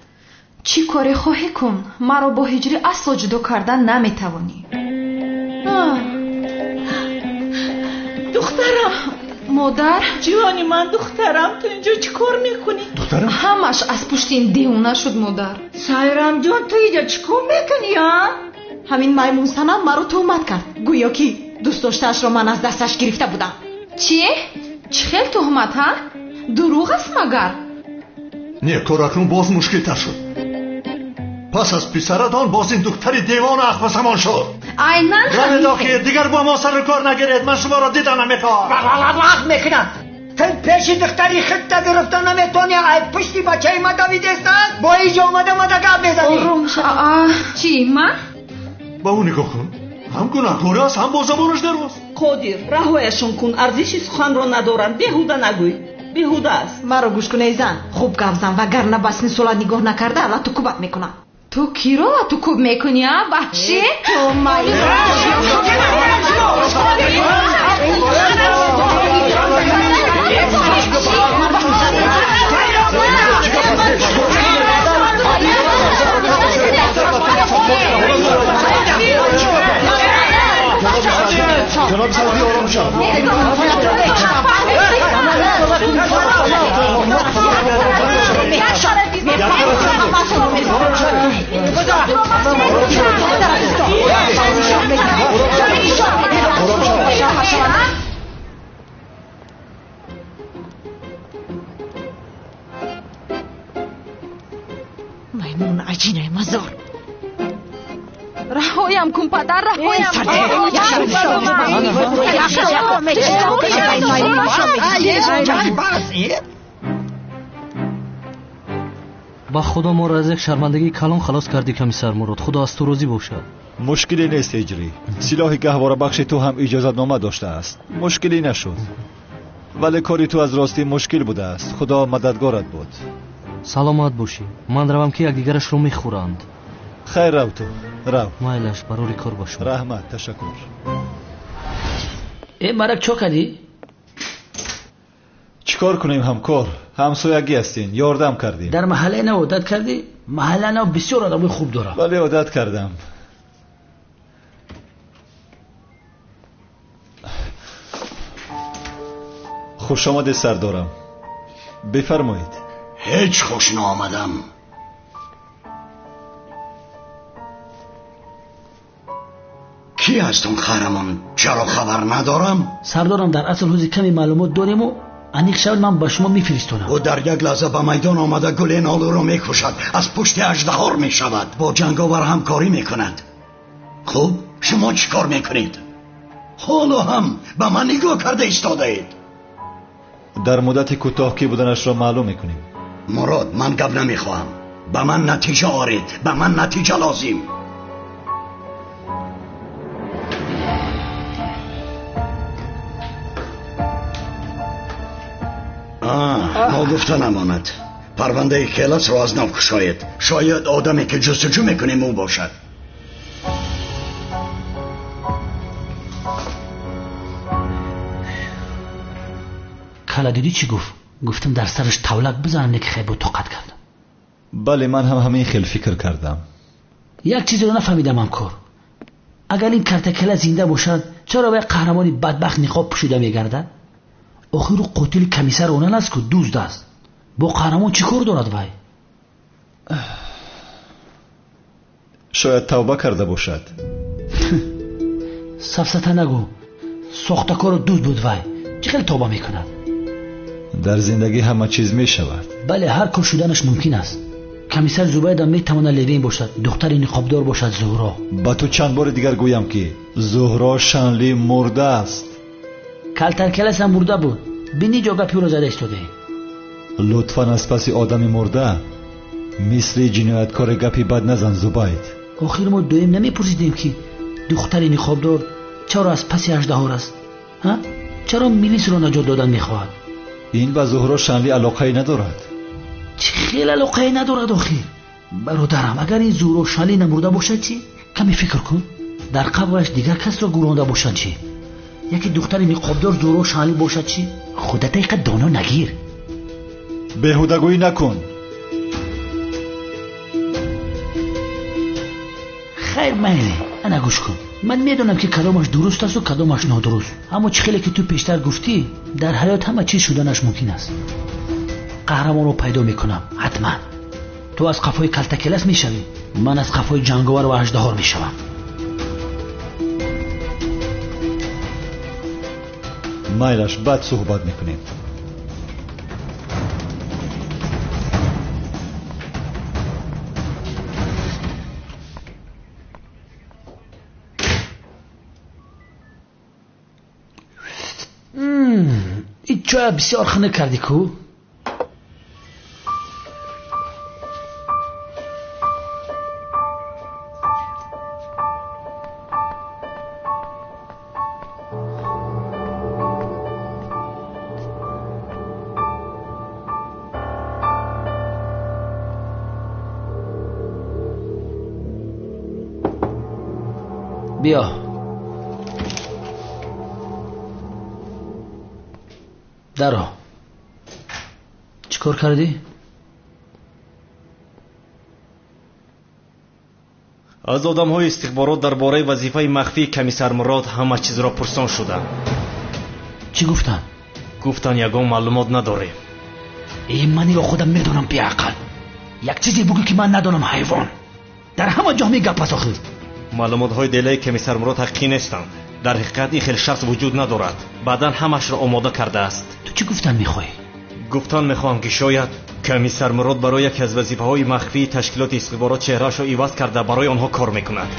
Чӣ коре хоҳӣ кун, маро бо ҳиҷрӣ асло ҷудо кардан наметавонӣ. Духтарам! Модар! Ҷони ман, духтарам, ту инҷо чӣ кор мекунӣ? Духтарам? Ҳамаш аз пушти ин девона шуд, модар. Сайрамҷон, ту инҷо чӣ кор мекунӣ, а? Ҳамин маймун санам маро туҳмат кард. Гӯё ки дӯст доштаашро ман аз дасташ гирифта будам. Чӣ? Чӣ хел туҳмат, ҳа? Дурӯғ аст магар? Не, кор акнун боз мушкилтар шуд. Пас аз писаратон боз ин духтари девона ахвасамон шуд. Айнан равед охир, дигар бо мо сару кор нагиред. Ман шуморо дида намехоҳам. Вақт мекунам. Ту пеши духтари худта гирифта наметонӣ, ай пушти бачаи ма давидестад, бо инҷо омада мада гап мезанӣ. Ором шав. Чӣ, ман? Ба ӯ нигоҳ кун. Ҳам гунаҳкор аст, ҳам бо забонаш дароз. Қодир, раҳояшон кун, арзиши суханро надоранд. Беҳуда нагӯй. Беҳуда аст. Маро гӯш кун, эй зан. Хуб гап зан, вагарна ба сини солат нигоҳ накарда лату кубат мекунам. Ту киро лату куб мекунӣ, а, ваҳшӣ? Ту маймун. Ҷаноби сарди, ором шав. Маймун аҷинаи мазор. Раҳоям кун, падар, раҳоям кун. Ба Худо моро аз як шармандагии калон халос кардӣ, комиссар Мурод. Худо аз ту розӣ бошад. Мушкиле нест, ҳиҷрӣ. Силоҳи гаҳворабахши ту ҳам иҷозатнома доштааст. Мушкиле нашуд. Вале кори ту аз ростӣ мушкил будааст. Худо мададгорат буд. Саломат бошӣ. Ман равам ки якдигарашро мехӯранд. Хайр, рав ту, рав. Майлаш, барори кор бошам. Раҳмат, ташаккур. Э, марак чо кардӣ? Чӣ кор кунем, ҳамкор? Ҳамсоягӣ ҳастин, ёрдам кардем. Дар маҳаллаи нав одат кардӣ? Маҳаллаи нав бисёр одамои хуб дорад. Бале, одат кардам. Хуш омадед, сардорам. Бифармоед. Ҳеҷ хуш наомадам. Кӣ аст он қаҳрамон? Чаро хабар надорам? Сардорам, дар асл ҳози каме маълумот дорему аниқ шавад ман ба шумо мефиристонам. Ӯ дар як лаҳза ба майдон омада гуленолуро мекушад, аз пушти аждаҳор мешавад, бо ҷанговар ҳамкорӣ мекунад. Хуб, шумо чӣ кор мекунед? Ҳоло ҳам ба ман нигоҳ карда истодаед. Дар муддати кӯтоҳ кӣ буданашро маълум мекунем. Мурод, ман гап намехоҳам. Ба ман натиҷа оред, ба ман натиҷа лозим. Ногуфта намонад, парвандаи Келасро аз нав кушоед. Шояд одаме ки ҷустуҷӯ мекунем ӯ бошад. Кала дидӣ чӣ гуфт? Гуфтам дар сараш тавлак бизанам, не ки хай бо тоқат кардам. Бале, ман ҳам ҳамин хел фикр кардам. Як чизеро нафаҳмидам ҳамкор. Агар ин картакала зинда бошад, чаро вай қаҳрамони бадбахт ниқоб пӯшида мегардад? Охир ӯ қотили комиссар онан аст ку дузд аст. Бо қаҳрамон чӣ кор дорад вай? Шояд тавба карда бошад. Сафсата нагӯ. Сохтакору дузд буд вай. Чӣ хел тавба мекунад? Дар зиндагӣ ҳама чиз мешавад. Бале, ҳар кор шуданаш мумкин аст. Комиссар Зубайда метавонад Левин бошад, духтари ниқобдор бошад Зуҳро. Ба ту чанд бори дигар гӯям ки Зуҳро Шанли мурда аст. Калтаркелас ҳам мурда буд. Бини ҷо гапи ӯро зада истодаем. Лутфан аз паси одами мурда мисли ҷинояткори гапи бад назан, Зубайд. Охир мо доим намепурсидем ки духтари ниқобдор чаро аз паси аждаҳор аст? Чаро милисро наҷот додан мехоҳад? Ин ба Зуҳро Шанли алоқае надорад. Чӣ хел алоқае надорад охир? Бародарам, агар ин Зуҳро Шанли намурда бошад чӣ? Каме фикр кун. Дар қабраш дигар касро гӯронда бошад чӣ? Яке духтари ниқобдор Зуҳро Шанли бошад чӣ? Худата иқа доно нагир. Беҳудагӯӣ накун. Хайр, майли, ана гӯш кун. Ман медонам ки кадомаш дуруст асту кадомаш нодуруст. Аммо чӣ хеле ки ту пештар гуфтӣ, дар ҳаёт ҳама чиз шуданаш мумкин аст. Қаҳрамонро пайдо мекунам, ҳатман. Ту аз қафои калтакелас мешавӣ, ман аз қафои ҷанговар ва аждаҳор мешавам. Майлаш, баъд суҳбат мекунем. Ин чоя бисёр хунук кардӣ ку? Биё. Даро. Чӣ кор кардӣ? Аз одамҳои истихборот дар бораи вазифаи махфии комиссар Мурод ҳама чизро пурсон шудам. Чӣ гуфтанд? Гуфтанд ягон маълумот надорем. Э, ман иро худам медонам, беақл. Як чизе бугӯ ки ман надонам, ҳайвон. Дар ҳама ҷо ҳамин гап аст охир. Маълумотҳои делаи комиссар Мурод ҳақиқӣ нестанд. Дар ҳақиқат ин хел шахс вуҷуд надорад. Баъдан ҳамашро омода кардааст. Ту чӣ гуфтан мехоҳӣ? Гуфтан мехоҳам ки шояд комиссар Мурод барои яке аз вазифаҳои махфии ташкилоти истихборот чеҳраашро иваз карда барои онҳо кор мекунад.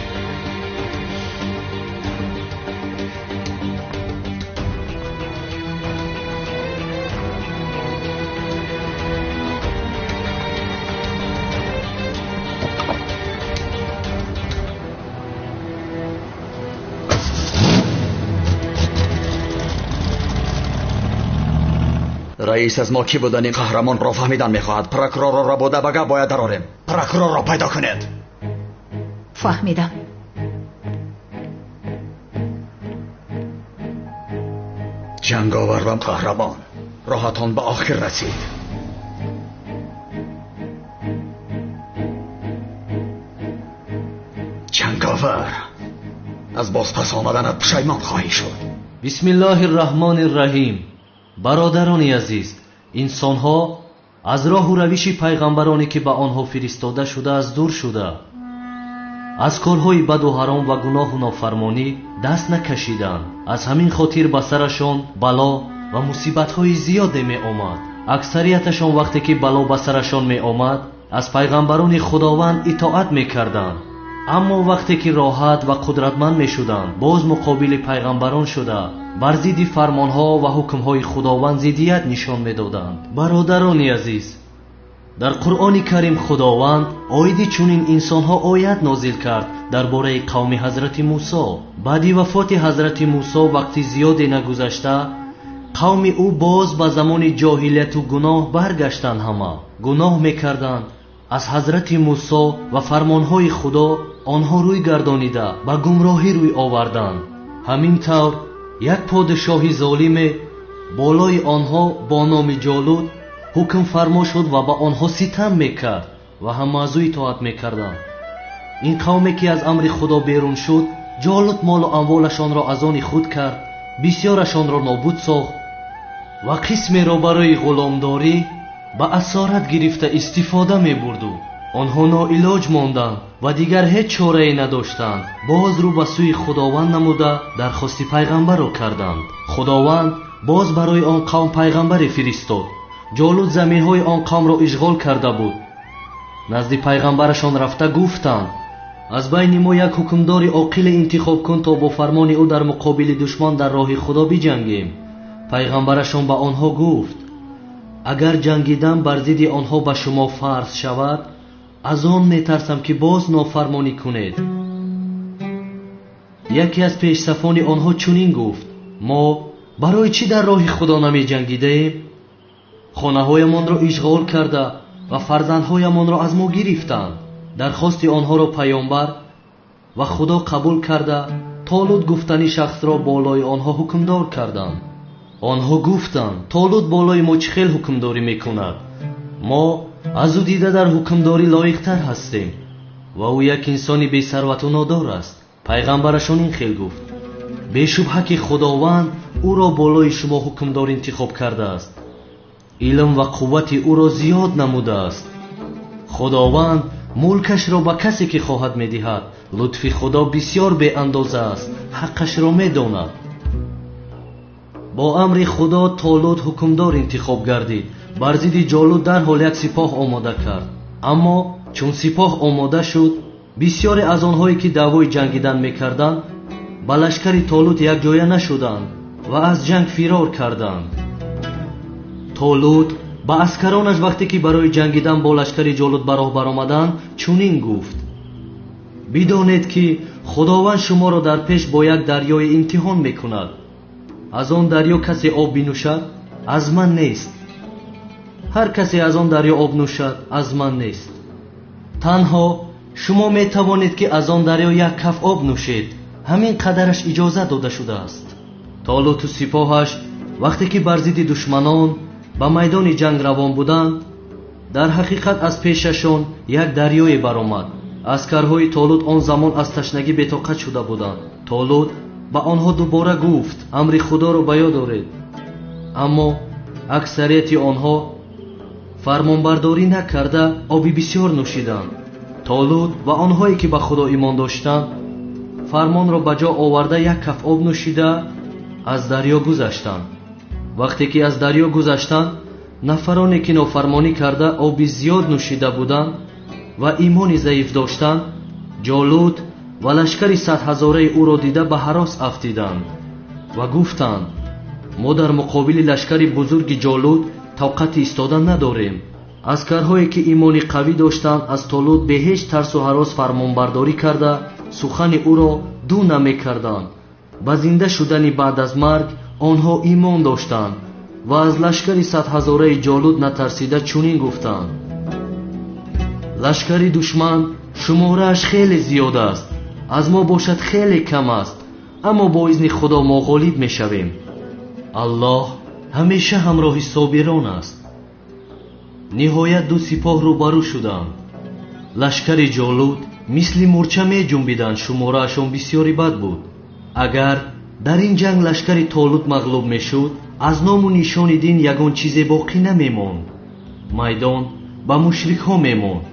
Раис аз мо кӣ будани қаҳрамонро фаҳмидан мехоҳад. Прокурорро рабода ба гап бояд дарорем. Прокурорро пайдо кунед. Фаҳмидам. Ҷанговар ва қаҳрамон, роҳатон ба охир расид. Ҷанговар, аз бозпас омаданат пушаймон хоҳӣ шуд. Бисмиллоҳи рраҳмони рраҳим. Бародарони азиз, инсонҳо аз роҳу равиши пайғамбароне ки ба онҳо фиристода шудааст дур шуда, аз корҳои баду ҳаром ва гуноҳу нофармонӣ даст накашиданд. Аз ҳамин хотир ба сарашон бало ва мусибатҳои зиёде меомад. Аксарияташон вақте ки бало ба сарашон меомад, аз пайғамбарони Худованд итоат мекарданд. Аммо вақте ки роҳат ва қудратманд мешуданд, боз муқобили пайғамбарон шуда бар зидди фармонҳо ва ҳукмҳои Худованд зиддият нишон медоданд. Бародарони азиз, дар Қуръони Карим Худованд оиди чунин инсонҳо оят нозил кард дар бораи қавми ҳазрати Мусо. Баъди вафоти ҳазрати Мусо вақти зиёде нагузашта қавми ӯ боз ба замони ҷоҳилияту гуноҳ баргаштанд. Ҳама гуноҳ мекарданд. Аз ҳазрати Мусо ва фармонҳои Худо онҳо рӯй гардонида ба гумроҳӣ рӯй оварданд. Ҳамин тавр як подшоҳи золиме болои онҳо бо номи Ҷолут ҳукмфармо шуд ва ба онҳо ситам мекард ва ҳама аз ӯ итоат мекарданд. Ин қавме ки аз амри Худо берун шуд, Ҷолут молу амволашонро аз они худ кард, бисёрашонро нобуд сохт ва қисмеро барои ғуломдорӣ ба асорат гирифта истифода мебурду. Онҳо ноилоҷ монданд ва дигар ҳеҷ чорае надоштанд. Боз рӯ ба сӯи Худованд намуда дархости пайғамбарро карданд. Худованд боз барои он қавм пайғамбаре фиристод. Ҷолут заминҳои он қавмро ишғол карда буд. Назди пайғамбарашон рафта гуфтанд: аз байни мо як ҳукмдори оқиле интихоб кун то бо фармони ӯ дар муқобили душман дар роҳи Худо биҷангем. Пайғамбарашон ба онҳо гуфт: агар ҷангидан бар зидди онҳо ба шумо фарз шавад, аз он метарсам ки боз нофармонӣ кунед. Яке аз пешсафони онҳо чунин гуфт: мо барои чӣ дар роҳи Худо намеҷангидаем? Хонаҳоямонро ишғол карда ва фарзандҳоямонро аз мо гирифтанд. Дархости онҳоро паёмбар ва Худо қабул карда, Толут гуфтани шахсро болои онҳо ҳукмдор карданд. Онҳо гуфтанд: Толут болои мо чӣ хел ҳукмдорӣ мекунад? Мо аз ӯ дида дар ҳукмдорӣ лоиқтар ҳастем ва ӯ як инсони бесарвату нодор аст. Пайғамбарашон ин хел гуфт: бешубҳа ки Худованд ӯро болои шумо ҳукмдор интихоб кардааст, илм ва қуввати ӯро зиёд намудааст. Худованд мулкашро ба касе ки хоҳад медиҳад. Лутфи Худо бисёр беандоза аст, ҳаққашро медонад. Бо амри Худо Толут ҳукмдор интихоб гардид. Бар зидди Ҷолут дарҳол як сипоҳ омода кард. Аммо чун сипоҳ омода шуд, бисёре аз онҳое ки даъвои ҷангидан мекарданд ба лашкари Толут якҷоя нашуданд ва аз ҷанг фирор карданд. Толут ба аскаронаш вақте ки барои ҷангидан бо лашкари Ҷолут ба роҳ баромаданд чунин гуфт: бидонед ки Худованд шуморо дар пеш бо як дарёи имтиҳон мекунад. Аз он дарё касе об бинӯшад, аз ман нест. Ҳар касе аз он дарё об нӯшад, аз ман нест. Танҳо шумо метавонед ки аз он дарё як каф об нӯшед. Ҳамин қадараш иҷоза дода шудааст. Толуту сипоҳаш вақте ки бар зидди душманон ба майдони ҷанг равон буданд, дар ҳақиқат аз пешашон як дарёе баромад. Аскарҳои Толут он замон аз ташнагӣ бетоқат шуда буданд. Толут ба онҳо дубора гуфт: амри Худоро ба ёд оред. Аммо аксарияти онҳо фармонбардорӣ накарда оби бисёр нӯшиданд. Толут ва онҳое ки ба Худо имон доштанд фармонро ба ҷо оварда як каф об нӯшида аз дарё гузаштанд. Вақте ки аз дарё гузаштанд, нафароне ки нофармонӣ карда оби зиёд нӯшида буданд ва имони заиф доштанд, Ҷолут ва лашкари 100 ҳазораи ӯро дида ба ҳарос афтиданд ва гуфтанд: мо дар муқобили лашкари бузурги Ҷолут тоқати истода надорем. Аскарҳое ки имони қавӣ доштанд аз Толут бе ҳеҷ тарсу ҳарос фармонбардорӣ карда сухани ӯро ду намекарданд. Ба зинда шудани баъд аз марг онҳо имон доштанд ва аз лашкари 100 ҳазораи Ҷолут натарсида чунин гуфтанд: лашкари душман шуморааш хеле зиёд аст, аз мо бошад хеле кам аст, аммо бо изни Худо мо ғолиб мешавем. Аллоҳ ҳамеша ҳамроҳи собирон аст. Ниҳоят ду сипоҳ рӯбарӯ шуданд. Лашкари Ҷолут мисли мӯрча меҷунбиданд, шумораашон бисёри бад буд. Агар дар ин ҷанг лашкари Толут мағлуб мешуд, аз ному нишони дин ягон чизе боқӣ намемонд. Майдон ба мушрикҳо мемонд.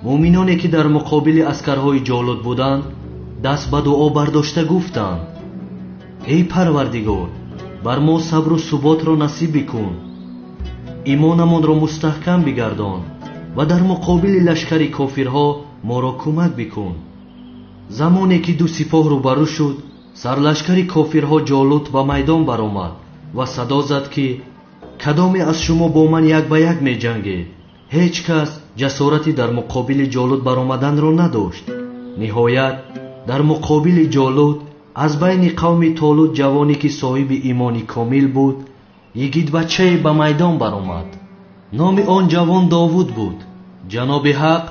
Муъминоне ки дар муқобили аскарҳои Ҷолут буданд, даст ба дуо бардошта гуфтанд: эй Парвардигор, бар мо сабру суботро насиб бикун, имонамонро мустаҳкам бигардон ва дар муқобили лашкари кофирҳо Моро кӯмак бикун. Замоне ки ду сипоҳ рӯбарӯ шуд, сарлашкари кофирҳо Ҷолут ба майдон баромад ва садо зад, ки кадоме аз шумо бо ман як ба як меҷангед? Ҳеҷ кас ҷасорати дар муқобили Ҷолут баромаданро надошт. Ниҳоят дар муқобили Ҷолут аз байни қавми Толут ҷавоне ки соҳиби имони комил буд, йигитбачае ба майдон баромад. Номи он ҷавон Довуд буд. Ҷаноби Ҳақ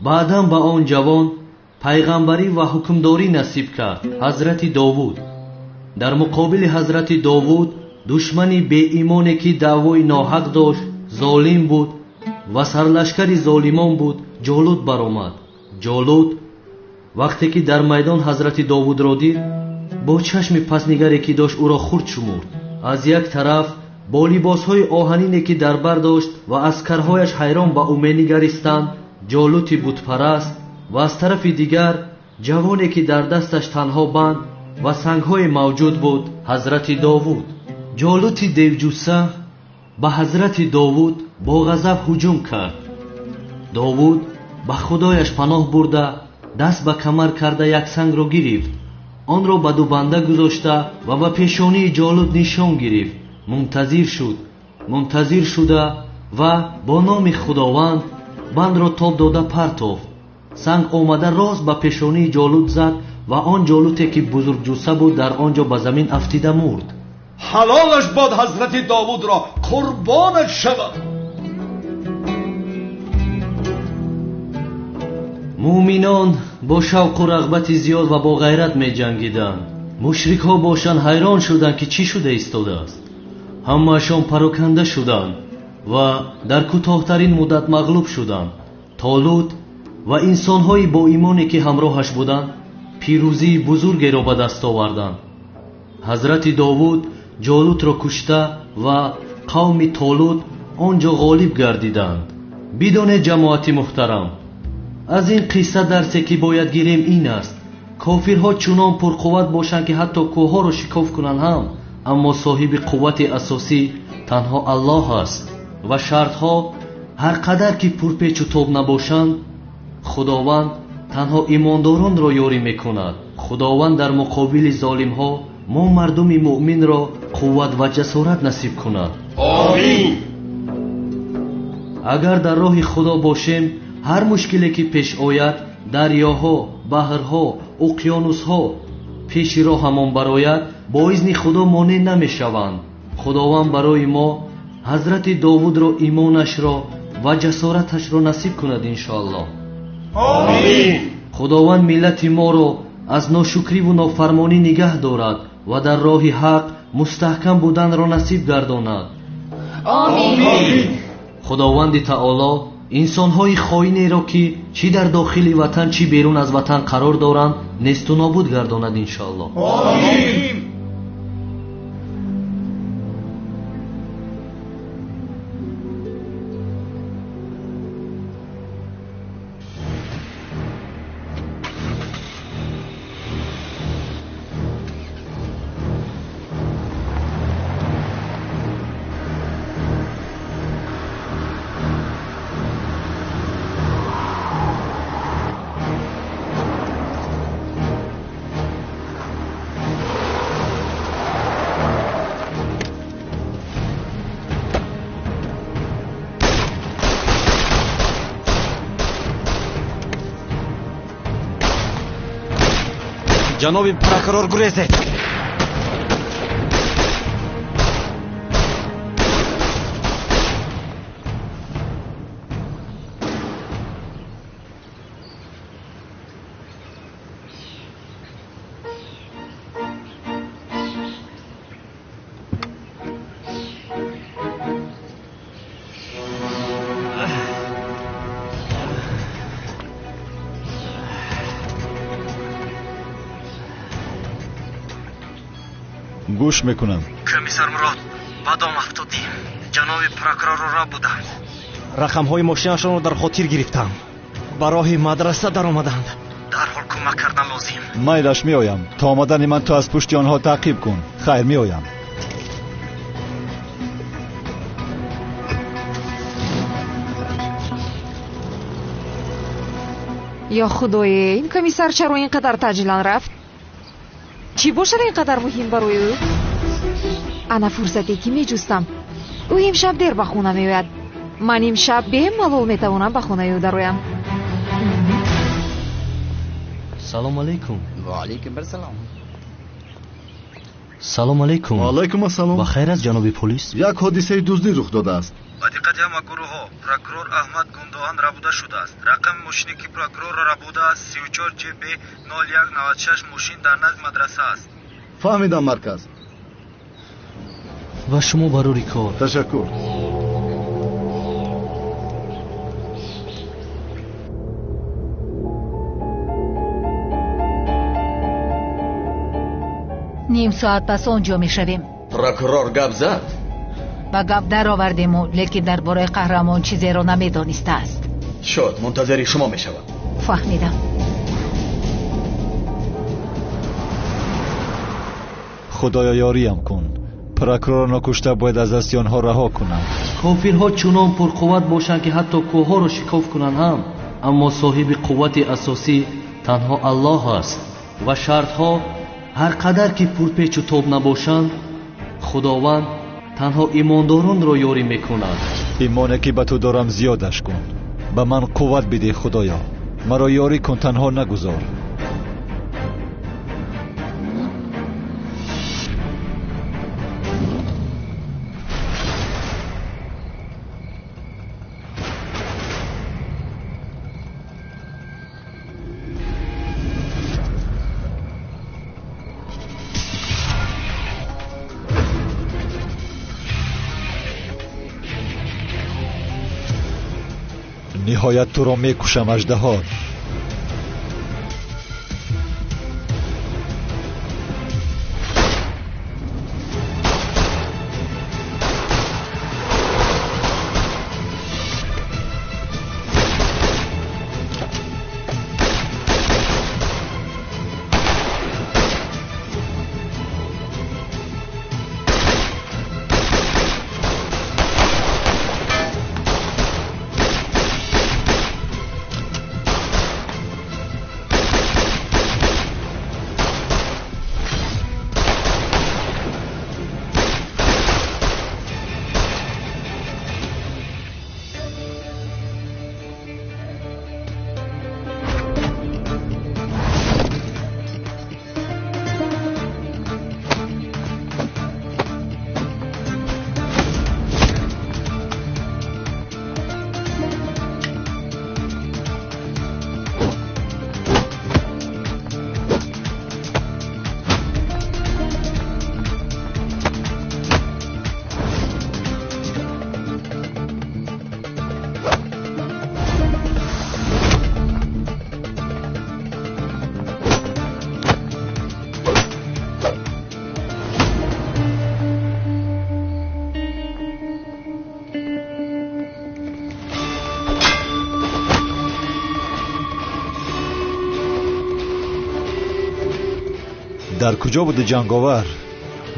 баъдан ба он ҷавон пайғамбарӣ ва ҳукмдорӣ насиб кард. Ҳазрати Довуд. Дар муқобили ҳазрати Довуд душмани беимоне ки даъвои ноҳақ дошт, золим буд ва сарлашкари золимон буд, Ҷолут баромад. Ҷолут вақте ки дар майдон ҳазрати Довудро дид, бо чашми паснигаре ки дошт ӯро хурд шумурд. Аз як тараф бо либосҳои оҳанине ки дар бар дошт ва аскарҳояш ҳайрон ба ӯ менигаристанд, Ҷолути бутпараст, ва аз тарафи дигар ҷавоне ки дар дасташ танҳо банд ва сангҳое мавҷуд буд, ҳазрати Довуд. Ҷолути девҷусса ба ҳазрати Довуд бо ғазаб ҳуҷум кард. Довуд ба худояш паноҳ бурда, даст ба камар карда як сангро гирифт, онро ба ду банда гузошта ва ба пешонии Ҷолут нишон гирифт. Мунтазир шуд, мунтазир шуда ва бо номи Худованд бандро тоб дода партофт. Санг омада рост ба пешонии Ҷолут зад ва он Ҷолуте ки бузургҷусса буд дар он ҷо ба замин афтида мурд. Ҳалолаш бод ҳазрати Довудро, қурбонаш шавад. Муъминон бо шавқу рағбати зиёд ва бо ғайрат меҷангиданд. Мушрикҳо бошанд ҳайрон шуданд, ки чӣ шуда истодааст. Ҳамаашон пароканда шуданд ва дар кӯтоҳтарин муддат мағлуб шуданд. Толут ва инсонҳои боимоне ки ҳамроҳаш буданд пирӯзии бузургеро ба даст оварданд. Ҳазрати Довуд Ҷолутро кушта ва қавми Толут он ҷо ғолиб гардиданд. Бидонед ҷамоати муҳтарам, аз ин қисса дарсе ки бояд гирем ин аст: кофирҳо чунон пурқувват бошанд, ки ҳатто кӯҳҳоро шикоф кунанд ҳам, аммо соҳиби қуввати асосӣ танҳо Аллоҳ аст ва шартҳо ҳар қадар ки пурпечу тоб набошанд, Худованд танҳо имондоронро ёрӣ мекунад. Худованд дар муқобили золимҳо мо мардуми муъминро қувват ва ҷасорат насиб кунад. Омин. Агар дар роҳи Худо бошем, ҳар мушкиле ки пеш ояд, дарёҳо, баҳрҳо, уқёнусҳо пеши роҳамон барояд, бо изни Худо монеъ намешаванд. Худованд барои мо ҳазрати Довудро имонашро ва ҷасораташро насиб кунад иншоаллоҳ. Омин. Худованд миллати моро аз ношукриву нофармонӣ нигаҳ дорад ва дар роҳи ҳақ мустаҳкам буданро насиб гардонад. Омин. Худованди таоло инсонҳои хоинеро ки чӣ дар дохили ватан, чӣ берун аз ватан қарор доранд, несту нобуд гардонад иншоаллоҳ. Омин. Ҷаноби прокурор, гурезед! Гӯш мекунам. Комиссар Мурод, ба дом афтодӣ. Ҷаноби прокурорро ра буданд. Рақамҳои мошинашонро дар хотир гирифтам. Ба роҳи мадраса даромаданд. Дарҳол кӯмак кардан лозим. Майлаш, меоям. То омадани ман ту аз пушти онҳо таъқиб кун. Хайр, меоям. Ё худое, ин комиссар чаро ин қадар таъҷилан рафт? Чӣ бошад ин қадар муҳим барои ӯ? Ана фурсате ки меҷустам. Ӯ имшаб дер ба хона меояд. Ман имшаб бемалол метавонам ба хонаи ӯ дароям. Салом алейкум. Ва алейкум ассалом. Салом алейкум. Ва алейкум ассалом. Ба хайр аст, ҷаноби полис? Як ҳодисаи дуздӣ рух додааст. Ба диққати ҳама гурӯҳҳо, прокурор Аҳмад Гундоан рабуда шудааст. Рақами мошине ки прокурорро рабудааст 34 ҷб 0196, мошин дар назди мадраса аст. Фаҳмидам, марказ. Ва шумо барори кор. Ташаккур. Ним соат пас он ҷо мешавем. Прокурор гап зад? Ба гап даровардему, лекин дар бораи қаҳрамон чизеро намедонистааст. Шуд, мунтазири шумо мешавам. Фаҳмидам. Худоё, ёриям кун. Прокурорро нокушта бояд аз дасти онҳо раҳо кунам. Кофирҳо чунон пурқувват бошанд, ки ҳатто кӯҳҳоро шикоф кунанд ҳам, аммо соҳиби қуввати асосӣ танҳо Аллоҳ аст ва шартҳо ҳар қадар ки пурпечу тоб набошанд, Худованд танҳо имондоронро ёрӣ мекунад. Имоне ки ба ту дорам зиёдаш кун. Ба ман қувват бидеҳ, Худоё. Маро ёрӣ кун, танҳо нагузор. Ниҳоят туро мекушам, аждаҳо. Дар куҷо буди, ҷанговар?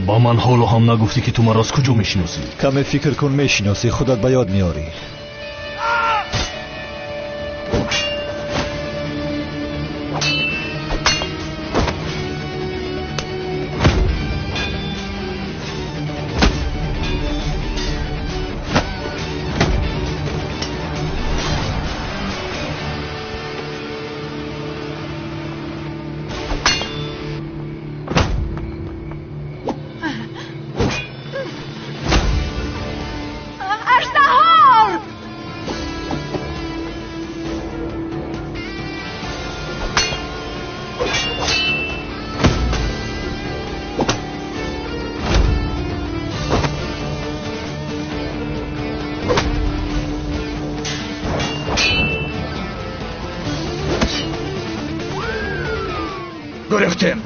Ба ман ҳоло ҳам нагуфтӣ, ки ту маро аз куҷо мешиносӣ. Каме фикр кун, мешиносӣ, худат ба ёд меорӣ. Гурехтем.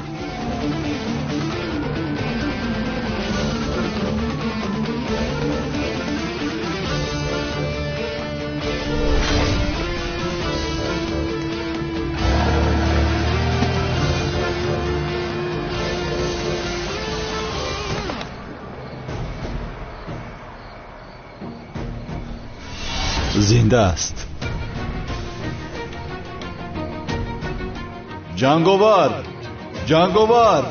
Зинда аст. Ҷанговар! Ҷанговар!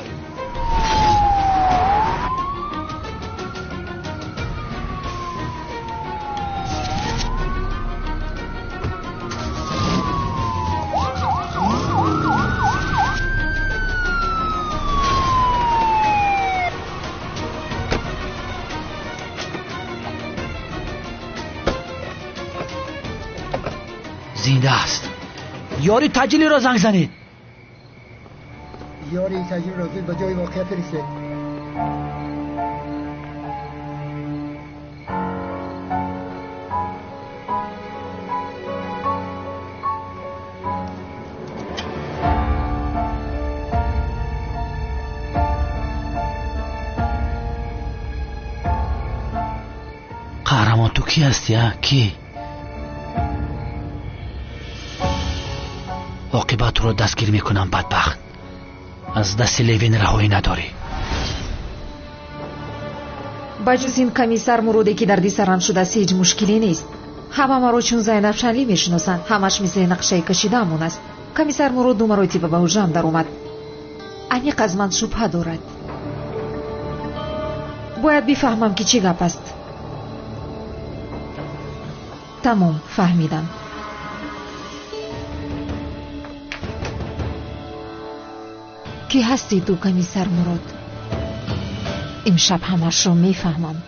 Зинда аст. Ёри таҷилиро занг занед. Ёри таҷилиро зуд ба ҷои воқеа фиристед. Қаҳрамон, ту кӣ ҳастӣ, а? Кӣ? Оқибат туро дастгир мекунам, бадбахт. Аз дасти Левин раҳоӣ надорӣ. Ба ҷуз ин комиссар Муроде ки дарди сарам шудааст, ҳеҷ мушкиле нест. Ҳама маро чун Зайнаб Шанлӣ мешиносанд. Ҳамаш мисли нақшаи кашидаамон аст. Комиссар Мурод ду маротиба ба ҳуҷрам даромад. Аниқ аз ман шубҳа дорад. Бояд бифаҳмам, ки чӣ гап аст. Тамом, фаҳмидам. Кӣ ҳастӣ ту, комиссар Мурод? Имшаб ҳамашро мефаҳмам.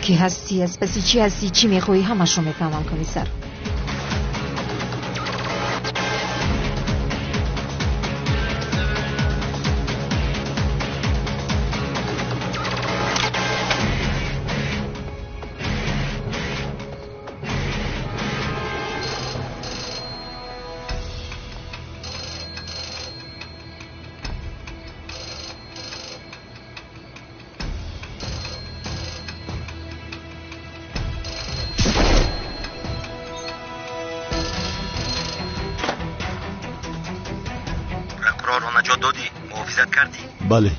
Кӣ ҳастӣ, аз паси чӣ ҳастӣ, чӣ мехоҳӣ, ҳамашро мефаҳмам, комиссар. Бале.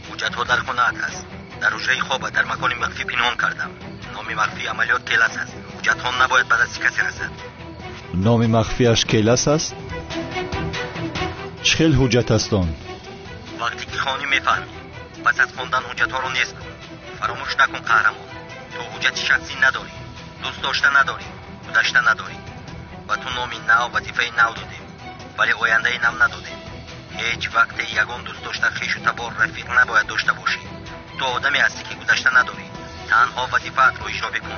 Ҳуҷҷатҳо дар хонаат аст. Дар ҳуҷраи хоба дар макони махфӣ пинҳон кардам. Номи махфии амалиёт Келас аст. Ҳуҷҷатҳо набояд ба дасти касе расад. Номи махфиаш Келас аст? Чӣ хел ҳуҷҷат аст он? Вақте ки хонӣ мефаҳмӣ. Пас аз хондан ҳуҷҷатҳоро нест кун. Фаромӯш накун, қаҳрамон. Ту ҳуҷҷати шахсӣ надорӣ, дӯст дошта надорӣ, гузашта надорӣ. Ба ту номи нав, вазифаи нав додем, вале ояндаи нав надодем. Ҳеҷ вақте ягон дӯст дошта, хешу табор, рафиқ набояд дошта бошӣ. Ту одаме ҳастӣ, ки гузашта надорӣ. Танҳо вазифаатро иҷро бикун.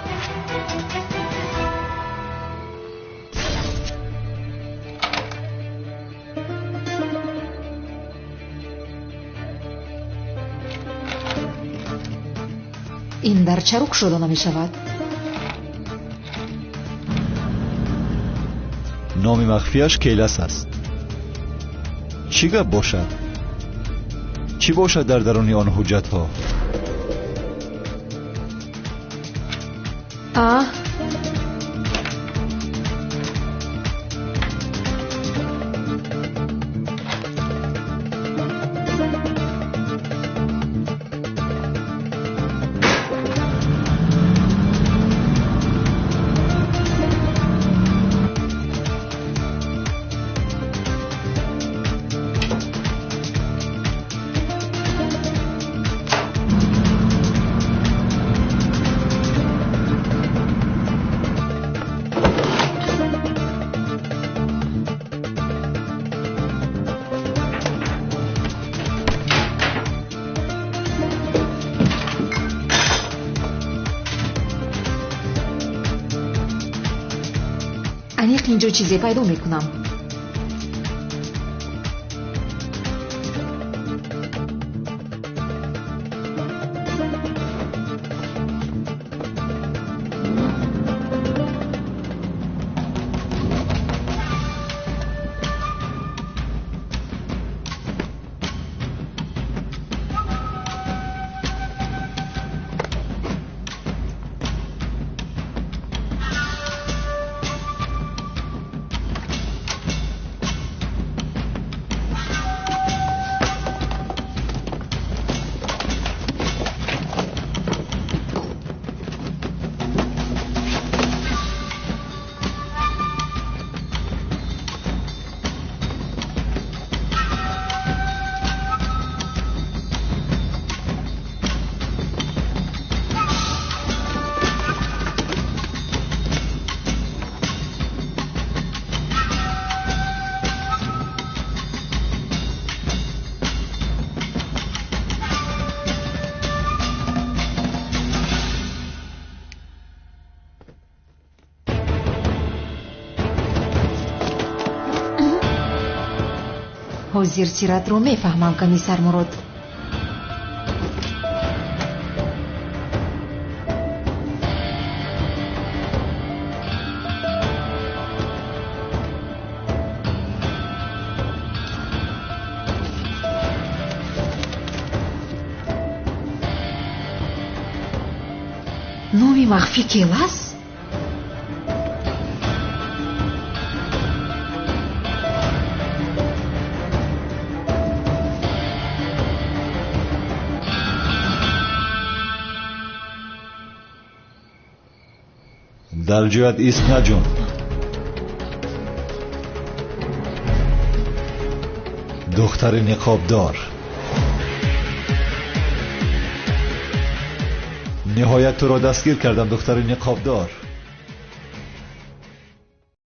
Ин дар чаро кушода намешавад? Номи махфиаш Келас аст. Чӣ гап бошад? Чӣ бошад дар даруни он ҳуҷҷатҳо? А? Аниқ ин ҷо чизе пайдо мекунам. Ҳозир сиратро мефаҳмам, комиссар Мурод. Номи махфӣ Келас? Дар ҷоят исм наҷун. Духтари ниқобдор. Ниҳоят туро дастгир кардам, духтари ниқобдор.